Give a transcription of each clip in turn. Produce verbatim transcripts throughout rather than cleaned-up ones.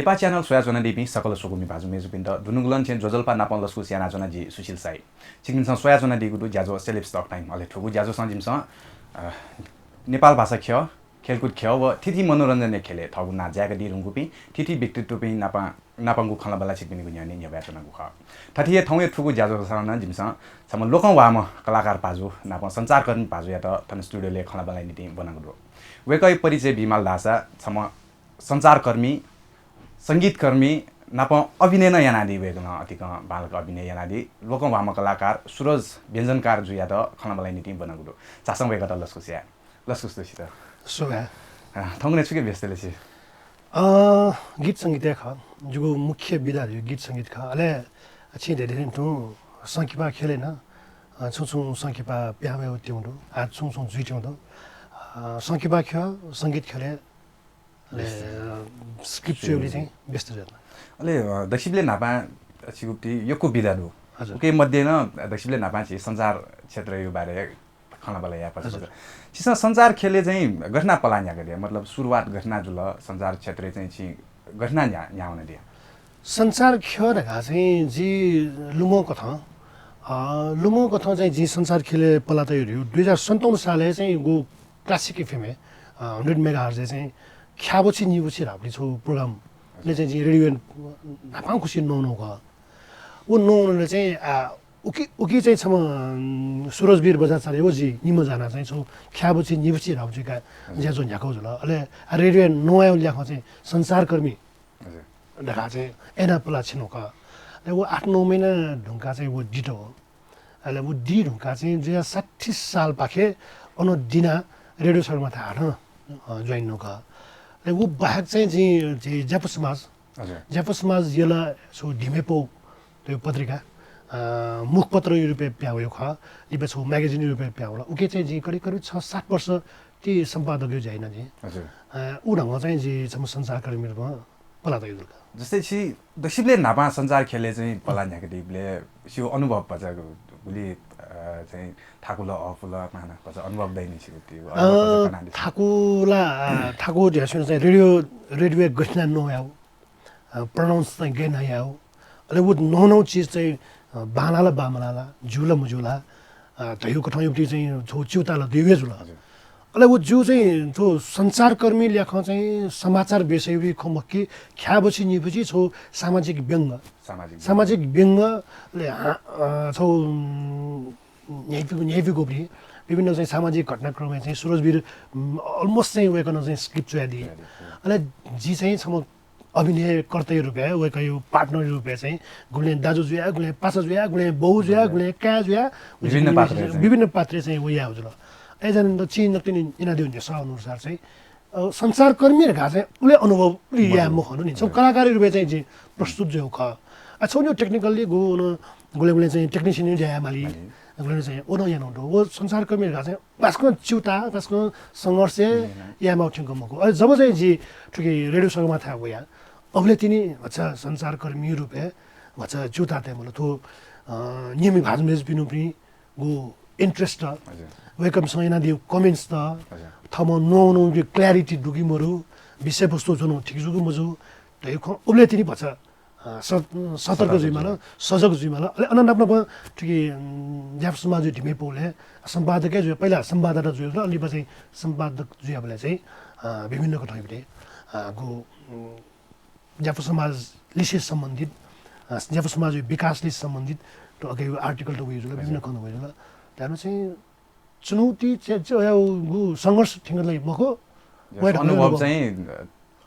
नेपाः च्यानल स्वयाच्वनादीपिं सकल स्वकुमि भाजु मय्जुपिन्त दुनुगलं छेँ ज्वजलपा नापं लसकुस यानाच्वना जि सुशील साई। छिकपिन्सं स्वयाच्वनादीगु दु ज्याझ्वः Celebs Talk Time। अले थुगु ज्याझ्वःसं जिमिसं, अ, नेपाल भाषा ख्यः, खेलकुद ख्यः व थीथी मनोरञ्जनया ख्यलय् थःगु नां जाय्कादी धुंकूपिं थीथी व्यक्तित्वपिं नापं, नापंगु खँल्हाबल्हा छिकपिनिगु न्ह्यःने न्ह्यब्वयाच्वनागु खः। थःथी हे थौंया थुगु ज्याझ्वःसं नं जिमिसं छम्ह लोकंह्वाःम्ह कलाकार भाजु नापं सञ्चारकर्मी भाजुयात थन studio-लय् खँल्हाबल्हाया निंतिं ब्वनागु दु। वय्कःया परिचय बीमाल धाःसा छम्ह सञ्चारकर्मी, संगीतकर्मी नापं अभिनय नं यानादी। वय्कलं अतिकं बांलाक अभिनय यानादी। लोकंह्वाःम्ह कलाकार सुरज व्यञ्जनकार जुयात खँल्हाबल्हाया निंतिं ब्वनागु दु। झासँ वय्कःयात लसकुस याये। लसकुस दु छित। सुभाय्। अ, थौंकन्हय् छुकी व्यस्त ले छि? अ, गीत संगीतय् खः। जिगु मुख्य विधा धइगु गीत संगीत खः। अले छिं धयादी थें तुं संकिपा ख्यलय् नं, अ, छुं छुं संकिपा पिहां वयावयाच्वंगु दु। आः छुं छुं जुयाच्वंगु दु। अ, संकिपा ख्यः, संगीत ख्यलय् अले, अ, script च्वयेबलय् चाहिँ व्यस्त जुयाच्वना। अले, अ, दक्वसिबलय् न्हापां छिगु यक्व विधा दु। हजुर। उकी मध्ये नं दक्वसिबलय् न्हापां छि सञ्चार क्षेत्रया बारे खँल्हाबल्हा याये पासा। हजुर। छिसं सञ्चार ख्यलय् चाहिँ गथे याना पलाः न्ह्याकादिया? मतलब सुरुवात गथे याना जुल, सञ्चार क्षेत्रय् चाहिँ छि गथे याना न्ह्या-, न्ह्यावनादिया? सञ्चार ख्यः धकाः चाहिँ जि लुमं कथं, अ, लुमं कथं चाहिँ जिं सञ्चार ख्यलय् पलाः तयागु दुई हजार सन्ताउन्न सालय् चाहिँ गु Classic FM-य्, अ, hundred megahertz-य् चाहिँ ख्याबछि निबछि धाःगु छगू program-लय् चाहिँ जिं radio-य् न्हापांखुसी न्वंगु खः। व न्वंगुलिं चाहिँ, आ, उकी, उकी चाहिँ छम्ह, अम, सुरजवीर बज्राचार्य व जि निम्ह जानाः चाहिँ छगू ख्याबछि निबछि धाःगु ज्याझ्वः न्ह्याकागु जुल। अले, आ, radio-य् न्वंगु ल्याखं चाहिँ सञ्चारकर्मी हजुर। धकाः चाहिँ याना पलाः छ्यनागु खः। अले व आठ नौ महिना धुंकाः चाहिँ व दित हो। अले व दी धुंकाः चाहिँ दुई हजार साठी सालपाखे अन दिनाः रेडियो सगरमाथा हानं, अ, join यानागु खः। अले व बाहेक चाहिँ जिं, जिं ज्यापु समाज, हजुर। ज्यापु समाज यल छगू धिमे पौ धइगु पत्रिका, अ, मुखपत्रया रूपय् पिहां वयागु खः, लिपा छगू magazine-या रूपय् पिहां वल। उकी चाहिँ जिं करिब करिब छ सात वर्ष ति सम्पादकया ज्या याना जिं। हजुर। अ, उ ढंगं चाहिँ जि छम्ह सञ्चारकर्मी रूपमा पलाः तयागु जुल का। जस्तै छि दक्वसिबलय् न्हापां सञ्चार ख्यलय् चाहिँ पलाः न्ह्याकादीबलय् छिगु अनुभव भचा गुलि, अ, चाहिँ थाकु ला अःपु ला माना भचा अनुभव दइ नि छिगु ति, अनुभव भचा अ, कनादिसँ। थाकु ला, अ, थाकु धयाच्वना चाहिँ रेडियो, रेडियो गथे याना न्वंगु, अ, pronounce चाहिँ गथे याना यायेगु, अले व न्वंगु न्वंगु चिज चाहिँ, अ, बांलाः ला बांमलाः ला, ज्यू ला मज्यू ला, अ, धइगु कथं युक्ति चाहिँ छगू च्यूताः ला दइगु हे जुल। हजुर। अले व ज्यू चाहिँ थ्व सञ्चारकर्मी ल्याखं चाहिँ समाचार विषयया खँ मखु कि ख्याबछि निबछि छगू सामाजिक व्यंग्य। सामाजिक सामाजिक व्यंग्य, अले हा-, अ, छगू, उम्, न्ह्याइपुगु, न्ह्याइपुगु पनि विभिन्न चाहिँ सामाजिक घटनाक्रमय् चाहिँ सुरजवीर, उम्, almost चाहिँ वय्कलं चाहिँ script च्वयादी। च्वयादी, हजुर। अले जि चाहिँ छम्ह अभिनयकर्ताया रूपय्, वय्कःया partner-या रूपय् चाहिँ गुबलें दाजु जुया, गुबलें पासा जुया, गुबलें बौ जुया, हजुर। गुबलें काय् जुया, विभिन्न पात्र चाहिँ। विभिन्न पात्र चाहिँ व याःगु जुल। अय्जूगुलिं त छिं नकतिनि यानादीगु न्ह्यसः अनुसार चाहिँ, अ, सञ्चारकर्मी धकाः चाहिँ उलि अनुभव उलि याये मखु नि। छम्ह हजुर। कलाकारया रूपय् चाहिँ जिं प्रस्तुत जुयागु खः। अ, छगू निगू technically गु, अन, गुबलें गुबलें चाहिँ technician-या ज्या यायेमाली, हजुर। गुबलें चाहिँ व नं यानागु दु। व सञ्चारकर्मी धकाः चाहिँ बासकं च्यूताः, बासकं सङ्घर्ष हे यायेमाःगु थ्यंक मखु। अले जब चाहिँ जि थुकी रेडियो सगरमाथाय् वया, अबलय् तिनि भचा सञ्चारकर्मी रूपय् भचा च्यूताः तयेमाल। थ्व, अ, निम्ह भाजु मय्जुपिनिगु interest, हजुर। वय्कःपिन्सं यानादीगु comments-त, हजुर। थःम्हं न्वंगु न्वंगु clarity दु कि मदु, विषयवस्तु ज्वनागु ठीक जू कि मजू धइगु खँ उबलय् तिनि भचा अ, स-, सतर्क सतर्क जुइमाल, जुइमाल। सजग जुइमाल। अले अन नाप नाप थुकी, उम्, ज्यापु समाजया धिमे पौलय् सम्पादक हे जुया, पहिला संवाददाता जुया, अले लिपा चाहिँ सम्पादक जुयाबलय् चाहिँ, अ, विभिन्न कथंया, अ, गु, उम्, ज्यापु समाज लिसे सम्बन्धित, अ, ज्यापु समाजया विकास लिसे सम्बन्धित त अके article त वया जुल, विभिन्न हजुर। खँ वया जुल। त्यानु चाहिँ चुनौती चे-, चे-, गु संघर्ष थ्यंक ला मखु, जस वय् ढंगया अनुभव अनुभव। चाहिँ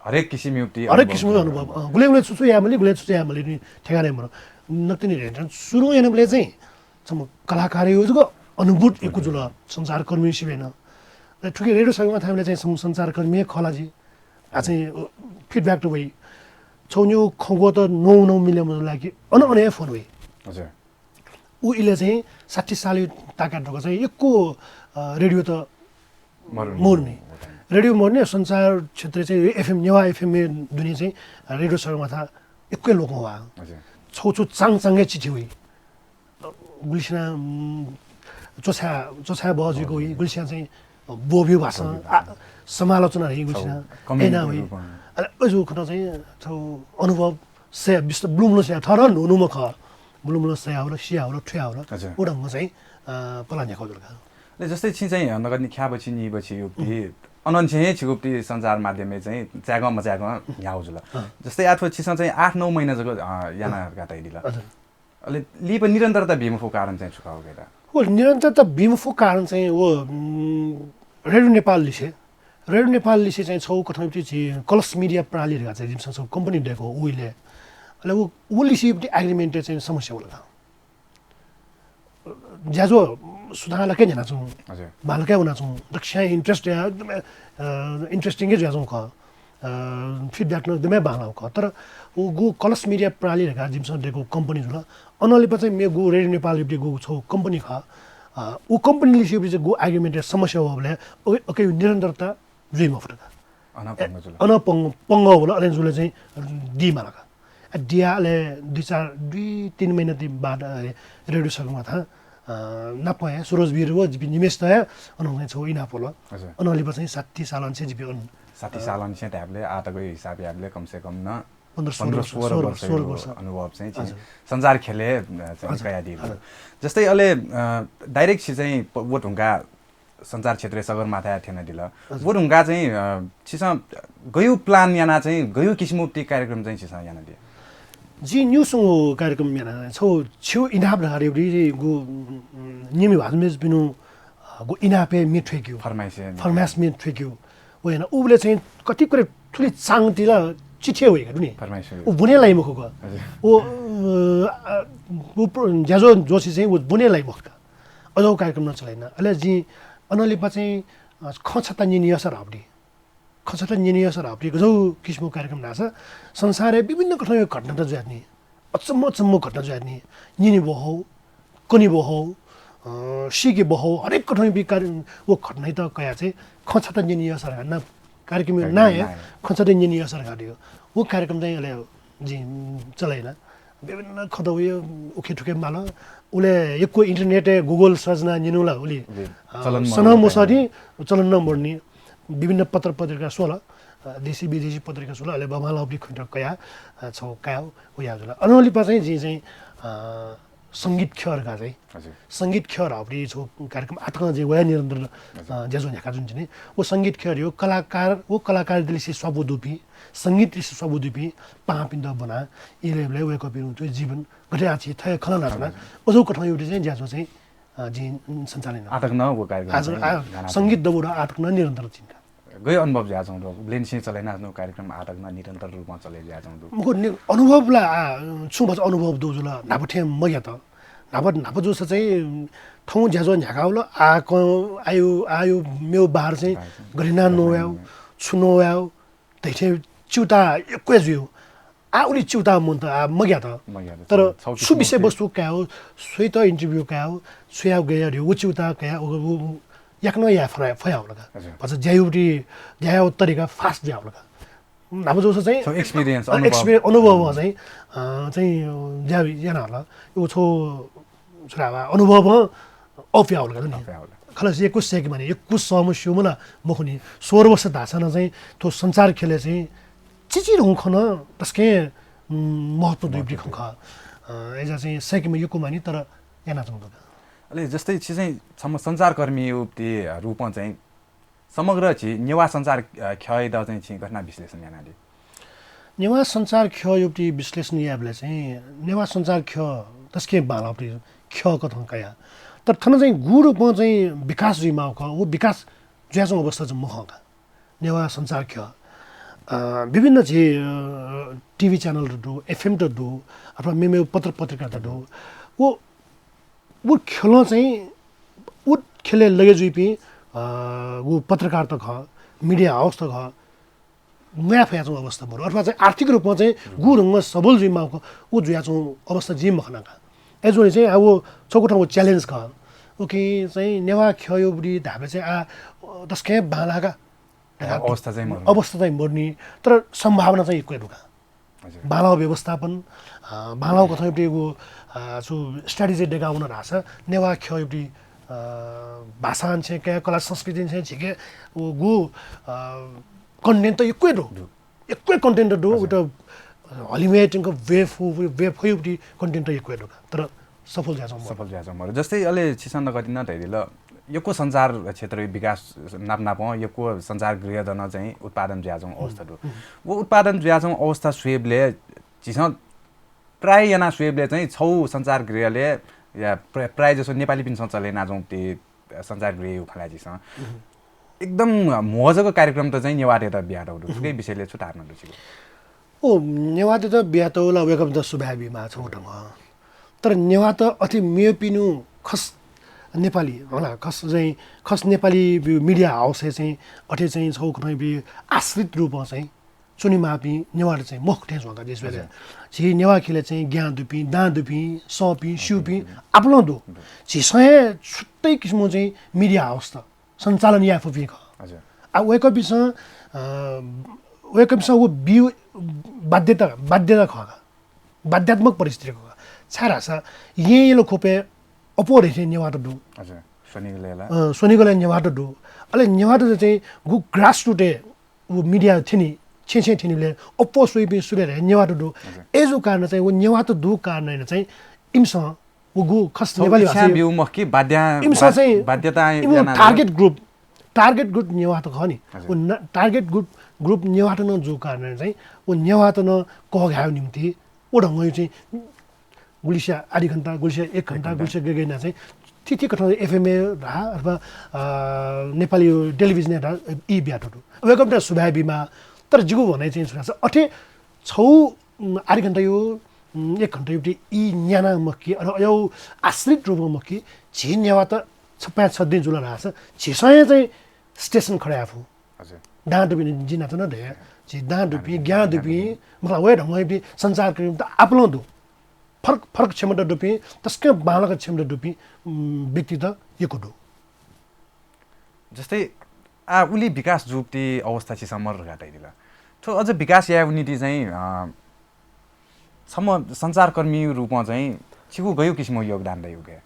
हरेक किसिमया हरेक अनुभव किसिमया चाहिँ अनुभव। अनुभव। अँ, गुलें गुलें छु छु यायेमाली, गुलें छु छु यायेमाली नि ठेगाना मरु। नकतिनि रेडियो सुरु यानाबलय् चाहिँ छम्ह कलाकारया जक अनुभूत यक्व जुल, सञ्चारकर्मी सिबें नं। अले थुकी रेडियो सगरमाथाय् चाहिँ सं-, सञ्चारकर्मी हे खः ला जि। आ चाहिँ, अ, feedback त वइ। छगू निगू खँग्वः त न्वंगु न्वंगु मिले मजुल कि अन अन हे फोन वइ। हजुर। उ इलय् चाहिँ साठी सालया ताका धुंकाः चाहिँ यक्व, अ, रेडियो त मरु नि। मरु नि। रेडियो मरु नि, सञ्चार क्षेत्रय् चाहिँ FM, नेवाः FM-य् दुने चाहिँ रेडियो सगरमाथा यक्व लोकंह्वाः। हजुर। छगू छगू चाङ चाङय् चिठी वइ। गुलिसिनं, उम्, च्वछाय्, च्वछाय् बहः जुइक वइ, हजुर। गुलिसिनं चाहिँ ब्वःबिउ भाषां, ब्वःबिउ भाषां। आ, समालोचना हे गुलिसिनं छगू comment याना वइ। रूपमा। अले अजू खन चाहिँ छौ अनुभव से विश्व ब्लुमल से थर नुनुम ख ब्लुमल से आवल सी आवल थ्वे आवल हजुर। उडंग चाहिँ अ, पला न्याखौ जुल का। ले जस्तै छि चाहिँ नगद नि ख्याबछि निबछि युक्ति अनन चाहिँ छिगुप्ति सञ्चार माध्यमय् चाहिँ च्यागं मच्यागं न्याउ जुल। जस्तै आथो छिसं चाहिँ आठ नौ महिना जक अ, याना गाताइ दिल। हजुर। अले लिप निरन्तरता बिमफु कारण चाहिँ छु खः गेदा? हो, निरन्तरता बिमफु कारण चाहिँ वो, उम्, रेडियो नेपाल लिसे। रेडियो नेपाल लिसे चाहिँ छौ कथं युक्ति छि कलश मिडिया प्रणाली रे चाहिँ जिमसं छौ कम्पनी डेको उइले। अले वो, वो लिसे युक्ति एग्रिमेन्ट चाहिँ समस्या होला। ज्याझ्वः सुधारला के न्यानाच्वं। हजुर। बालके वनाच्वं। दक्ष interest या, अ, interesting के ज्याझ्वः खः। अ, feedback न दमे बांलाउ खः। तर वो गु कलश मिडिया प्रणाली धकाः जिमसं डेको कम्पनी जुल। अनलिपा चाहिँ मे गु रेडियो नेपाल युक्ति गु छौ कम्पनी खः। अ, वो कम्पनी लिसे युक्ति चाहिँ गु एग्रिमेन्ट समस्या हो बले ओके, ओके निरन्तरता जुइ मफुत का। अन पंग जुल। अन पंग, पंग होला अले जुल चाहिँ दी माला का। अ, दिया अले दुई चार, दुई तीन महिना ती बाद, अ, रेडियो सगमा था, अ, नाप हे सुरज वीर वो जिपि निमेश त हे अन चाहिँ छौ इना पोल। हजुर। अनलिपा चाहिँ साठी सालन से जिपि अन। साठी सालन से त्याबले आ तक हिसाब याबले कम से कम न पन्ध्र सोह्र वर्ष, सोह्र वर्ष, सोह्र वर्ष। अनुभव चाहिँ हजुर। सञ्चार खेले, अ, चाहिँ हजुर। कया दिल। हजुर। जस्तै अले, अ, direct छि चाहिँ प-, वो ढुङ्गा सञ्चार क्षेत्रय् सगरमाथाय् थ्यनादिल। हजुर। वो ढुङ्गा चाहिँ, अ, छिसं गयु plan याना चाहिँ गयु किसिमु ति कार्यक्रम चाहिँ छिसं यानादिल? जि न्यू सुंगु कार्यक्रम याना छौ छिउ इनाप धारे उरी गु, उम्, निमि भाजमेज बिनु, अ, गु इनापे मि थ्वेक्यु। फरमाइश हे फरमाइश मि थ्वेक्यु। वो याना उबले चाहिँ कति कुरे थुली चांग तिला चिठे वइ का दुनी। फरमाइश हे। उ बुने लाइ मखु का। हजुर। ओ, अ, अ, उ प्र-, ज्याझ्वः जोशी चाहिँ उ बुने लाइ मखु का। अझ कार्यक्रम न चलाइना। अले जि अनलिपा चाहिँ, अ, खँ छता निनियस रावडी। खँ छता निनियस रावडी गजौ किसिमको कार्यक्रम धाःसा संसारय् विभिन्न कथंया घटना त जुयात नि। अचम्म अचम्म घटना जुयात नि। निनि बहौ, कनि बहौ, अ, सिके बहौ, हरेक कथं बि कार्य वो घटना त कया चाहिँ खँ छता निनियस रावडी। कार्यक्रम कार्यक्रम ना हे ना हे। खँ छता निनियस रावडी। वो कार्यक्रम चाहिँ अले जि चलाइना। विभिन्न खत उयो उखे ठुखे माल। उले यक्व internet-य् Google search याना निनुला उली। जी। अ, चलन सनं मरुनि। मसनि, चलन न मरुनि। विभिन्न पत्र पत्रिका स्वल। अ, देशी विदेशी पत्रिका स्वल। अले बमाला उपरि खण्ड कया, अ, छौ कायो, उया जुल। अनलिपा चाहिँ जि चाहिँ, अ, संगीत ख्यः का चाहिँ। हजुर। संगीत ख्यः रावटी छौ कार्यक्रम आतकं जे वया निरन्तर, हजुर। अ, ज्याझ्वः न्ह्याका जुन जिने। वो संगीत ख्यः यो कलाकार, वो कलाकार दिलिसे स्वाबु दुपी, संगीत लिसे स्वाबु दुपी, पापिन्द बना, इले बले वय्कःपिं जीवन गथे आछि थय खलन नाचना, हजुर। अझौ कथं युवती चाहिँ ज्याझ्वः चाहिँ, अ, जिं सञ्चालन। आतक न वो कार्यक्रम आज, चाहिँ आ, गाना संगीत दबुरा आतक न निरन्तर चिन्ता। गयो अनुभव ज्याझ्वः दु, ब्लेन सिंह चलेना नु कार्यक्रम आतक न निरन्तर रूपमा चले ज्याझ्वः दु। मुखु नि-, अनुभव ला, आ, छु भचा अनुभव दु जुल, नाप ठे मग्यात। नाप, नाप जुस चाहिँ थौ ज्याझ्वः न्ह्याकाउल, आ, क-, आयु, आयु मेउ बार चाहिँ बार चाहिँ। गरिना गरिना नोयाउ, नोयाउ। छु नोयाउ, धैथे च्युता एक्वे जुयु। आ उलि च्युता मन त आ मग्यात। मग्यात। तर छौ किसिम छु विषय वस्तु कायो, स्वइत interview कायो, स्वया गया रे उ च्युता काया, उ, उ, याकन या फया, फया होला का। हजुर। भचा ज्यायुटी, ज्यायो तरिका fast ज्या होला का। नाप जोस चाहिँ छौ experience, अ, अनुभव। Experience, अनुभव चाहिँ, अ, चाहिँ, अ, ज्या, ज्या ना होला। यो छौ सुरावा अनुभव अप्या होला का नि। अप्या होला। खलस यक्कु सेक माने, यक्कु समस्या मला मखुनि। सोह्र वर्ष धासन चाहिँ थो संचार खेले चाहिँ चिचिर हुँ खन तस्के, उम्, महत्व दुइब्री महत्व खंखा। अ, एजा चाहिँ सेक म यक्कु मानि तर याना चाहिँ का। अले जस्तै छि चाहिँ छम्म संचारकर्मी उपति रूपं चाहिँ समग्र छि नेवा संचार, अ, ख्यःयात चाहिँ छि घटना विश्लेषण यानादी। नेवा संचार ख्यःयापट्टि विश्लेषण यायेबलय् चाहिँ नेवा संचार ख्यः तस्के बांलापट्टि ख्यः कथं कया। तर थन चाहिँ गु रूपं चाहिँ विकास जुइमाः खः, व विकास जुयाच्वंगु अवस्था चाहिँ मखं का। नेवा संचार ख्यः, अ, विभिन्न झी, अ, TV channel त दु, FM त दु, अथवा मेमेगु पत्र पत्रिका त दु। व उ ख्यलं चाहिँ उ ख्यलय् लगे जुइपिं, अ, उ पत्रकार त खः, media house त खः, म्वाये फयाच्वंगु अवस्था मरु। अथवा चाहिँ आर्थिक रूपमा चाहिँ गु ढंगं सबल जुइमाःगु उ जुयाच्वंगु अवस्था जिं मखना का। अय्जूगुलिं चाहिँ अब छगू थःगु challenge खः। उकिं चाहिँ नेवा ख्यःयापट्टि धाःबलय् चाहिँ आ, तस्कं बांलाः का। अवस्था चाहिँ मरुनि। अवस्था चाहिँ मरुनि, तर सम्भावना चाहिँ यक्व दु का। हजुर। बांलाःगु व्यवस्थापन, अ, बांलाःगु कथं एगु, अ, छु strategy देका वन धाःसा नेवा ख्यःयापट्टि, अ, भाषा अन्छें कया, कला संस्कृति अन्छें झीके उ गु, अ, content त यक्व दु। दु। यक्व content दु, हजुर। उत हलिमय् च्वंक वेब फु-, वेब फयुपट्टि content यक्व दु का। तर सफल जुयाच्वं मरु। सफल जुयाच्वं मरु। जस्तै अले छिसं नकतिनि धयादिल, यक्व सञ्चार क्षेत्रया विकास नाप नापं यक्व सञ्चारगृह दन चाहिँ उत्पादन जुयाच्वं अवस्था दु। हुँ। व उत्पादन जुयाच्वं अवस्था स्वयेबलय् झीसं try याना स्वयेबलय् चाहिँ छौ सञ्चारगृहले या प्र-, प्रायः जसो नेपालीपिन्सं चले यानाच्वंपिं सञ्चारगृह यु खला झीसं। हुँ। एकदम म्हो जक कार्यक्रम त चाहिँ नेवाःतय्त बियातःगु दु। हुँ। थुकिया विषयले छु धारणा दु छिगु? ओ, नेवाःतय्त बियातःगु ला वय्कःपिन्त सुभाय् बीमाः छौ ढंगं। तर नेवाःत अथे मेपिनु खस नेपाली, होला, खस चाहिँ, खस नेपाली media house-य् चाहिँ अथे चाहिँ छौ खनाबी आश्रित रूपं चाहिँ च्वनेमाःपिं नेवाःत चाहिँ मखु थें च्वं का देशभर। हजुर। झी नेवाः ख्यलय् चाहिँ ज्ञां दुपिं, दां दुपिं, सःपिं, स्यूपिं आपालं दु। दु। झीसं हे छुट्टै किसिमं चाहिँ media house त सञ्चालन याये फुपिं खः। हजुर। आ, वय्कःपिन्सं, अ, वय्कःपिन्सं व बी बाध्यता, बाध्यता खः का। बाध्यात्मक परिस्थिति खः का। छाय्धाःसा येँ यल ख्वपय् अप्वः धइथें नेवाःत दु। हजुर। स्वनिगलय् ला। अ, स्वनिगलय् नेवाःत दु। अले नेवाःत चाहिँ गु grassroot-य् व media थ्यनी, छेँ छेँ थ्यनीबलय् अप्वः स्वइपिं सुरय् हे नेवाःत दु। हजुर। अय्जूगु कारणं चाहिँ व नेवाःत दुगु कारणं चाहिँ इमिसं व गु खस छौ नेपाली इच्छा भाषा ब्यू मखु कि बाध्या-, इमिसं बा-, चाहिँ बाध्यता इमिगु याना target group, target group नेवाःत खः नि। हजुर। व न-, target group, group नेवाःत नं जूगु कारणं चाहिँ व नेवाःत नं कःघायेगु निम्ति व ढंगय् चाहिँ गुलिस्या आधि घण्टा, गुलिस्या एक घण्टा, एक घण्टा। गुलिस्या गय् गय् याना चाहिँ थीथी कथं FM-य् धाः अथवा, अ, नेपाली television-य् धाः ई बियातःगु दु। वय्कःपिन्त सुभाय् बीमाः। तर जिगु भनाइ चाहिँ छु धाःसा अथे छौ, उम्, आधि घण्टा यु, उम्, एक घण्टा युपट्टि ई न्याना मखु कि, अथवा अय् आश्रित रूपं मखु कि, झी नेवाःत छपाँय् छदिं जुल धाःसा झीसं हे चाहिँ station खडा याये फु। हजुर। दां दुपिं, जिं न्हाचः नं धया, झी दां दुपिं, ज्ञां दुपिं, मतलब, वय् ढंगय् सञ्चारकर्मीत आपालं दु। फरक, फरक क्षमता दुपिं, तसकं बांलाक क्षमता दुपिं, उम्, व्यक्तित यक्व दु। जस्तै, आ, उलि विकास जूपिं अवस्था छिसं मरु धकाः धयादिल। थ्व अझ विकास यायेगु निंतिं चाहिँ, अ, छम्ह सञ्चारकर्मी रूपं चाहिँ छिगु गय् किसिमं योगदान दइ उके?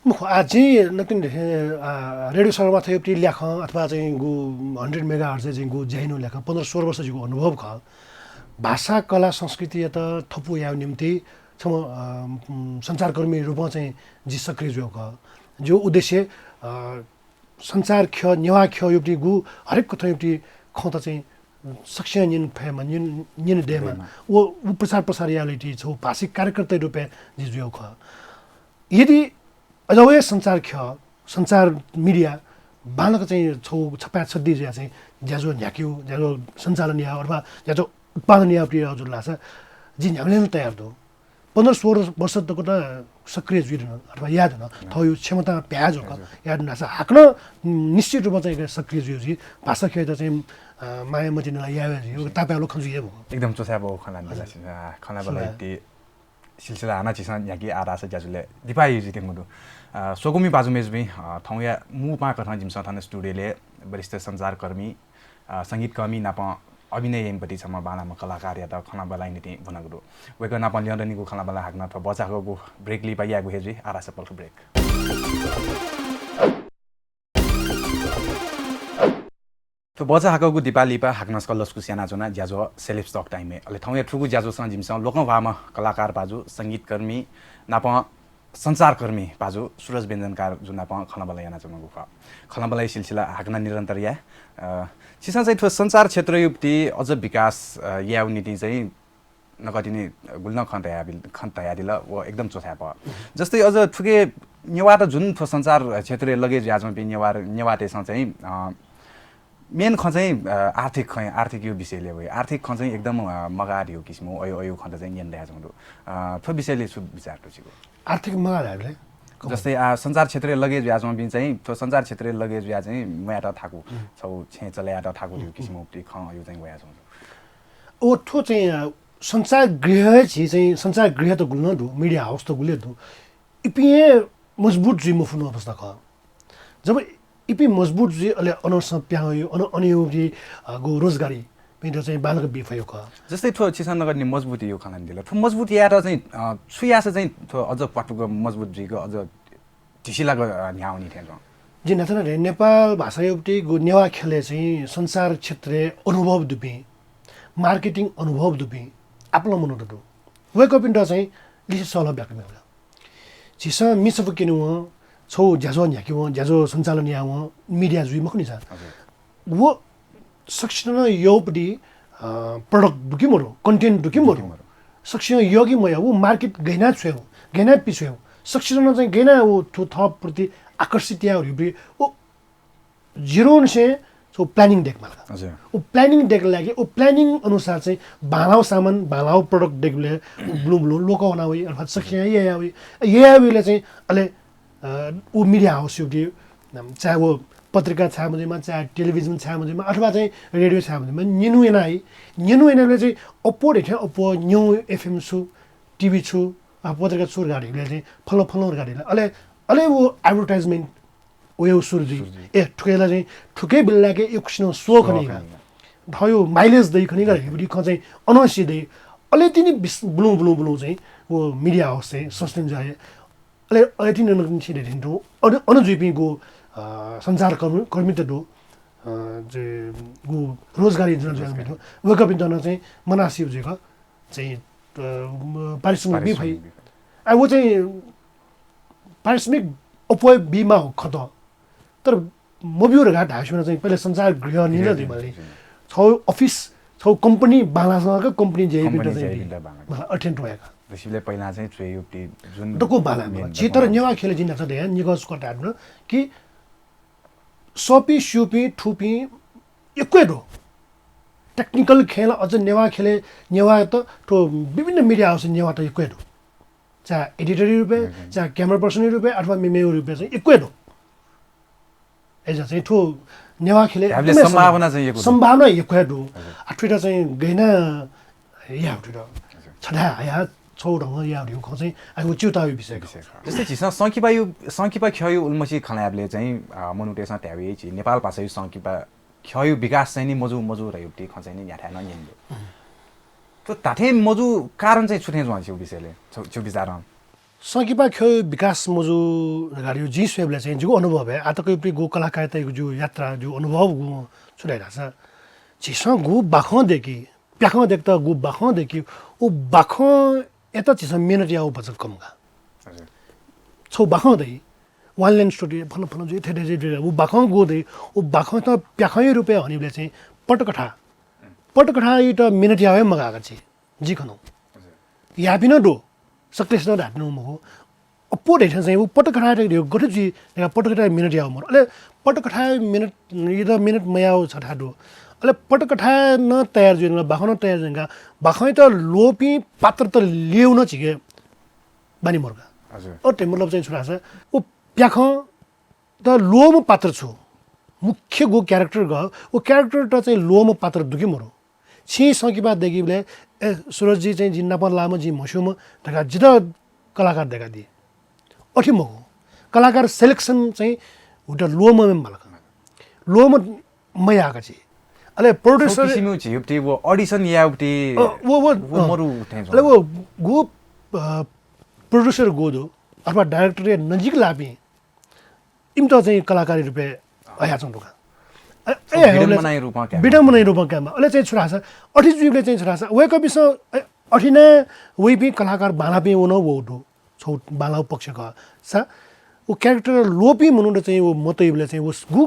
मखु, आ, जिं नकतिनि, आ, रेडियो सगरमाथा युपट्टि ल्याखं अथवा चाहिँ गु hundred megahertz चाहिँ गु ज्याइनु ल्याखं पन्ध्र सोह्र वर्ष जिगु अनुभव खः। भाषा, कला, संस्कृतियात थपु यायेगु निम्ति छम्ह, अ, उम्, सञ्चारकर्मी रूपं चाहिँ जि सक्रिय जुयागु खः। जिगु उद्देश्य, अ, सञ्चार ख्यः, नेवाः ख्यः युपट्टि गु हरेक कथं युपट्टि खँत चाहिँ सकसिनं न्यने फयेमा, न्यने, न्यने दयेमा। दयेमा। व, व प्रचार प्रसार यायेगु निंतिं छौ भाषिक कार्यकर्ता रूपय् जि जुयागु खः। यदि अझ व हे सञ्चार ख्यः, सञ्चार media बांलाक चाहिँ छौ छपाँय् छदिं जुयाः चाहिँ ज्याझ्वः न्ह्याकेगु, ज्याझ्वः सञ्चालन यायेगु अथवा ज्याझ्वः उत्पादन यायेगु जुल धाःसा जि न्ह्याबलें नं तयार दु। पन्ध्र सोह्र वर्ष तक त सक्रिय जुइधुन अथवा यायेधुन, थःगु क्षमता भ्याये जक यायेधुन धाःसा हाकनं निश्चित रूपमा चाहिँ सक्रिय जुइ जुइ भाषा ख्यःयात चाहिँ, अ, माया मतिना ला याये जुइ, तापाय् लो खँ जुइ हे मखु। एकदम च्वछाय् बौ खँ ल्हानादिल। हजुर। अ, खँ ल्हायेबलय् सिलसिला हानं झीसं न्ह्याके आः धाःसा ज्याझ्वलय् दिपाः जुइत्यंगु दु। अ, स्वकुमि भाजु मय्जुपिं, अ, थौंया मू पाहां कथं जिमिसं थन studio-लय् वरिष्ठ सञ्चारकर्मी, अ, संगीतकर्मी नाप अभिनय याइम्ह पति छम्ह बांलाःम्ह कलाकारयात खँल्हाबल्हा यायेगु निंतिं ब्वनागु दु। वय्कः नाप ल्यं दनिगु खँल्हाबल्हा हाकनं थ्व भचा हाकःगु break लिपा यायेगु हे जुइ, आः धाःसा पलख break। थ्व भचा हाकःगु दिपाः लिपा हाकनं छकः लसकुस यानाच्वना ज्याझ्वः Celebs Talk Time-य्। अले थौंया थुगु ज्याझ्वलय् जिमिसं लोकंह्वाःम्ह कलाकार भाजु, संगीतकर्मी नाप सञ्चारकर्मी भाजु सुरज व्यञ्जनकार जु नाप खँल्हाबल्हा यानाच्वनागु खः। खँल्हाबल्हाया सिलसिला हाकनं निरन्तर याये। अ, छिसं चाहिँ थ्व सञ्चार क्षेत्रया प्रति अझ विकास, अ, यायेगु निंतिं चाहिँ नकतिनि गुलि नं खँ धयाबिल-, खँ धयादिल, व एकदम च्वछाय् बौ। जस्तै अझ थुके नेवाःत जुन थ्व सञ्चार क्षेत्रय् लगे जुयाच्वंपिं नेवाः, नेवाःतय्सं चाहिँ, अ, main खँ चाहिँ, अ, आर्थिक खँ, आर्थिकया विषयलय् वइ। आर्थिक खँ चाहिँ एकदम, अ, मगाः धइगु किसिमं अय्, अय् खँत चाहिँ न्यने दयाच्वंगु दु। अ, थ्व विषयलय् छु विचार दु छिगु? आर्थिक मगाः धायेबलय्? जस्तै, आ, सञ्चार क्षेत्रय् लगे जुयाच्वंपिं चाहिँ, थ्व सञ्चार क्षेत्रय् लगे जुयाः चाहिँ म्वायेत थाकु, छौ छेँ चले यायेत थाकु धइगु किसिमं उप्ति खँ अय् चाहिँ वयाच्वंगु दु। ओ, थ्व चाहिँ, अ, सञ्चार गृह हे झी चाहिँ सञ्चार गृह त गुलि नं दु, media house त गुलि दु। इपिं हे मजबुत जुइ मफुगु अवस्था खः। जब इपिं मजबुत जुइ, अले अनंसं प्याहां वइ, अन-, अन वइपिं, अ, गु रोजगारी इपिन्त चाहिँ बांलाक बी फइगु खः। जस्तै थ्व छिसं नकतिनि मजबुत यायेगु खँ ल्हानादिल। थ्व मजबुत यायेत चाहिँ, अ, छु याःसा चाहिँ थ्व अझ क्वातुक मजबुत जुइक अझ ढिसिलाक, अ, न्ह्यावनी थें च्वं? जिं न्हाचः नं धया, नेपाल भाषाया प्रति गु नेवाः ख्यलय् चाहिँ सञ्चार क्षेत्रय् अनुभव दुपिं, मार्केटिङ अनुभव दुपिं आपालं मनूत दु। वय्कःपिन्त चाहिँ लिसे सल्लाह ब्याका मेगु। झीसं मिसाफु क्यनेवं, छौ ज्याझ्वः न्ह्याकेवं, ज्याझ्वः सञ्चालन यावं मिडिया जुइ मखुनि सा। व सकसिनं यःपट्टि, अ, प्रडक्ट दु कि मरु, कन्टेन्ट दु कि मरु, सकसिनं यः कि मयः, व मार्केट गय् याना छ्वयेगु, गय् याना पिछ्वयेगु, सकसिनं चाहिँ गय् याना व थ्व थःप्रति आकर्षित यायेगु, व जिरोनिसें छौ प्लानिङ दयेके माल का। हजुर। व प्लानिङ दयेके लागि, व प्लानिङ अनुसार चाहिँ बांलाउ सामान, बांलाउ प्रडक्ट दयेकेबलय् व ब्लुं ब्लुं लोकं वना वइ, अर्थात् सकसिनं यया वइ। यया वइबलय् चाहिँ अले, अ, व मिडिया हाउस युगु, अम, चाहे व पत्रिका छाय् मजुइमा, चाहे टेलिभिजन छाय् मजुइमा, अथवा चाहिँ रेडियो छाय् मजुइमा, न्यनु याना है। न्यनु यानाबलय् चाहिँ अप्वः धइथें अप्वः न्यौ एफएम छु, टिभी छु, अ, पत्रिका छु धकाः धइबलय् चाहिँ फलाना फलाना धकाः धइबलय् अले, अले व एडभर्टाइजमेन्ट वयेगु सुरु जुइ। सुरु जुइ। ए, थुके ला चाहिँ, थुके बिल लाके यक्वसिनं स्वः खनी का। स्वः खनी का। थःयो माइलेज दइ खनी का, हिबुडी खँ चाहिँ अनंसि दइ। अले तिनि बिस-, ब्लुं, ब्लुं, ब्लुं चाहिँ व मिडिया हाउस चाहिँ सस्टेन जुया। अले, अले तिनि अन निंतिं दइ तिनि दु। अन, अन जुइपिं गु, अ, सञ्चार कर्मी, कर्मी त दु। अ, जे गु रोजगारी जुन जुया दु। वय्कःपिन्त नं चाहिँ मनासिब जुइक चाहिँ, अ, म-, पारिश्रमिक बी फइ। पारिश्रमिक बी फइ। आ, व चाहिँ पारिश्रमिक अप्वः बीमाः खः त। तर मब्यू धकाः धाःसा चाहिँ पहिले सञ्चार गृह निं ला जुइ माल नि। छौ अफिस, छौ कम्पनी बांलाःसां का कम्पनी ज्याइपिन्त कम्पनी चाहिँ ज्याइपिन्त बी। बांला। मतलब अथें त्वया का। ऋषिले पहिला चाहिँ च्वय् युक्ति जुन दक्व बांला मेन, झी दक्व तर बांला। नेवाः ख्यलय् जिं न्हाचः धया, निकः स्कट धायेधुन कि सःपिं, स्यूपिं, थूपिं यक्व हे दु। टेक्निकल खँय् ला अझ नेवाः ख्यलय् नेवाःत थ्व विभिन्न मिडिया हाउस नेवाःत यक्व हे दु। चाहे एडिटर रूपय्, हजुर। चाहे क्यामेरा पर्सन रूपय् अथवा मेमेगु रूपय् चाहिँ यक्व हे दु। अय्‌सा चाहिँ थ्व नेवाः ख्यलय् धायेबलय् एकदमै सम्भावना सम्भा-, चाहिँ यक्व दु। सम्भावना यक्व हे दु। हजुर। आ, थुइत चाहिँ गय् याना याये थुइत। हजुर। छथाय् हया छौ ढंगं याये धइगु खँ चाहिँ आः व च्यूताःगु विषय खः। विषय खः। जस्तै झीसं संकिपायु, संकिपा ख्यःयु उलिमछि खँ ल्हायेबलय् चाहिँ, अ, मनूतय्‌सं धाये वइ झी नेपाल भाषायु संकिपा ख्यःयु विकास चाहिँ नि मजू, मजू धयागु खँ चाहिँ नि न्ह्याथाय् नं न्यने दु। थ्व धात्थें मजू कारण चाहिँ छु थें जुयाच्वंगु छिगु विषयले, छु, छिगु विचारं? संकिपा ख्यःयु विकास मजू धकाः जिं स्वयेबलय् चाहिँ जिगु अनुभवय् आः तक गु कलाकारितायु जिगु यात्रा, जिगु अनुभव गु छु धाइ धाःसा, झीसं गु बाखं दय्‌की, प्याखं दय्‌केत गु बाखं दय्‌की, उ बाखंयात झीसं मेहनत याःगु भचा कम का। हजुर। छौ बाखं दइ, वान लाइन स्टोरी, फलाना फलाना जुइ, थथे जुइ, थथे जुइ। उ बाखं गु दइ, उ बाखंयात प्याखंया रूपय् हनीबलय् चाहिँ पटकथा, पटकथायात मेहनत याः हे मगाः का झी, जिं खनागु। हजुर। याःपिं नं दु, सक्लेस नं धाःपिं नं मखु। अप्वः धइथें चाहिँ उ पटकथायात गथे जुइ धकाः पटकथाय् मेहनत याःगु मरु। अले पटकथाय् मेहनत, यात मेहनत मयाःगु छथाय् दु। अले पटकथा नं तयार जुइ धुंकाः, बाखं नं तयार जुइ धुंकाः, बाखंयात ल्वःपिं पात्रत ल्ययेगु नं झीके बानी मरु का। हजुर। अथे मतलब चाहिँ छु धाःसा, उ प्याखंत ल्वःम्ह पात्र छु, मुख्य गु क्यारेक्टर गः, उ क्यारेक्टरत चाहिँ ल्वःम्ह पात्र दु कि मरु। छिं संकिपा दय्‌कीबलय्, ए, सुरजजी चाहिँ जिं नाप लाःम्ह, जिं म्हस्यूम्ह धकाः जितः कलाकार दय्‌कादी। अथे मखु। कलाकार सेलेक्सन चाहिँ उत ल्वःम्ह मेम्ह माल का। ल्वःम्ह मयाः का झी। अले प्रोड्युसर किसिमयु झीगु व अडिसन यायेगु, अ, व, व, व अँ। मरु थें अले व गु, अ, प्रोड्युसर गु दु अथवा डाइरेक्टरया नजिक लाःपिं इमित चाहिँ कलाकारी रूपय् हयाच्वंगु दु का। अ, अ, विडम्बनाया रूपं कायेमा। विडम्बनाया रूपं कायेमा। अले चाहिँ छु धाःसा, अथे जुइबलय् चाहिँ छु धाःसा, वय्‌कःपिन्सं, अ, अथे नं वइपिं कलाकार बांलाःपिं व नं वःगु दु। छौ बांलाःगु पक्ष खः। सा, व क्यारेक्टर ल्वःपिं मनूत चाहिँ व मतइबलय् चाहिँ व गु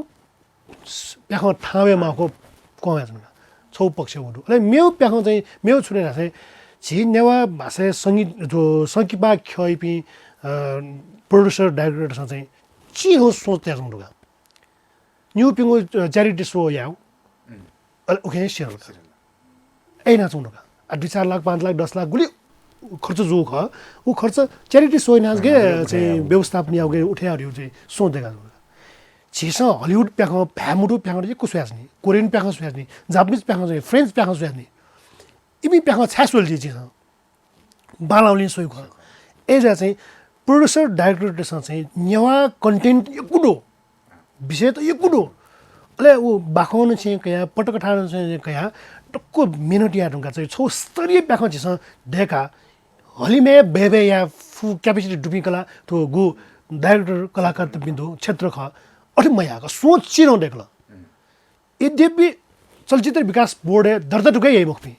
प्याखं थाहां वयेमाःगु क्वहां वयाच्वन का। छौ पक्ष व दु। अले मेगु प्याखं चाहिँ मेगु छु धाःसा, झी नेवाः भाषाय् संगीत, थ्व संकिपा ख्यःयापिं, अ, प्रोड्युसर, डाइरेक्टरतय्‌सं चाहिँ चिधंगु सोच तयाच्वंगु दु का। निगूपिंगु, अ, च्यारिटी सो यायेगु। अले उखें सिधल का। अय् यानाच्वंगु दु का। आ, दुई चार लाख, पाँच लाख, दस लाख गुलि खर्च जूगु खः, उ खर्च च्यारिटी सो यानाः चाहिँ व्यवस्थापन यायेगु, उठे यायेगु चाहिँ सोच दय्‌काच्वंगु दु का। झीसं हलिउड प्याखं, भाय् मदु प्याखं यक्व स्वयाच्वनी, कोरियन प्याखं स्वयाच्वनी, जापानिज प्याखं स्वयाच्वनी, फ्रेन्च प्याखं स्वयाच्वनी। इमि प्याखं छाय् स्वल झीसं? बांलाःबलय् स्वइगु खः। अय्‌जुया चाहिँ प्रोड्युसर डाइरेक्टरतय्‌सं चाहिँ नेवाः कन्टेन्ट यक्व दु, विषय त यक्व दु। अले उ बाखं नं छेँ कयाः, पटकथा नं छेँ कयाः, दक्व मेहनत याये धुंकाः चाहिँ छौ स्तरीय प्याखं झीसं दय्‌काः हलिमय् बय्‌बय् याये फु क्यापेसिटी दुपिं कला, थ्व गु डाइरेक्टर कलाकारतपिं दु क्षेत्र खः। अथे मयाः का, सोच चिधंगु दय्‌कल। यद्यपि चलचित्र विकास बोर्डय् दर्ता दुके याइ मखुपिं,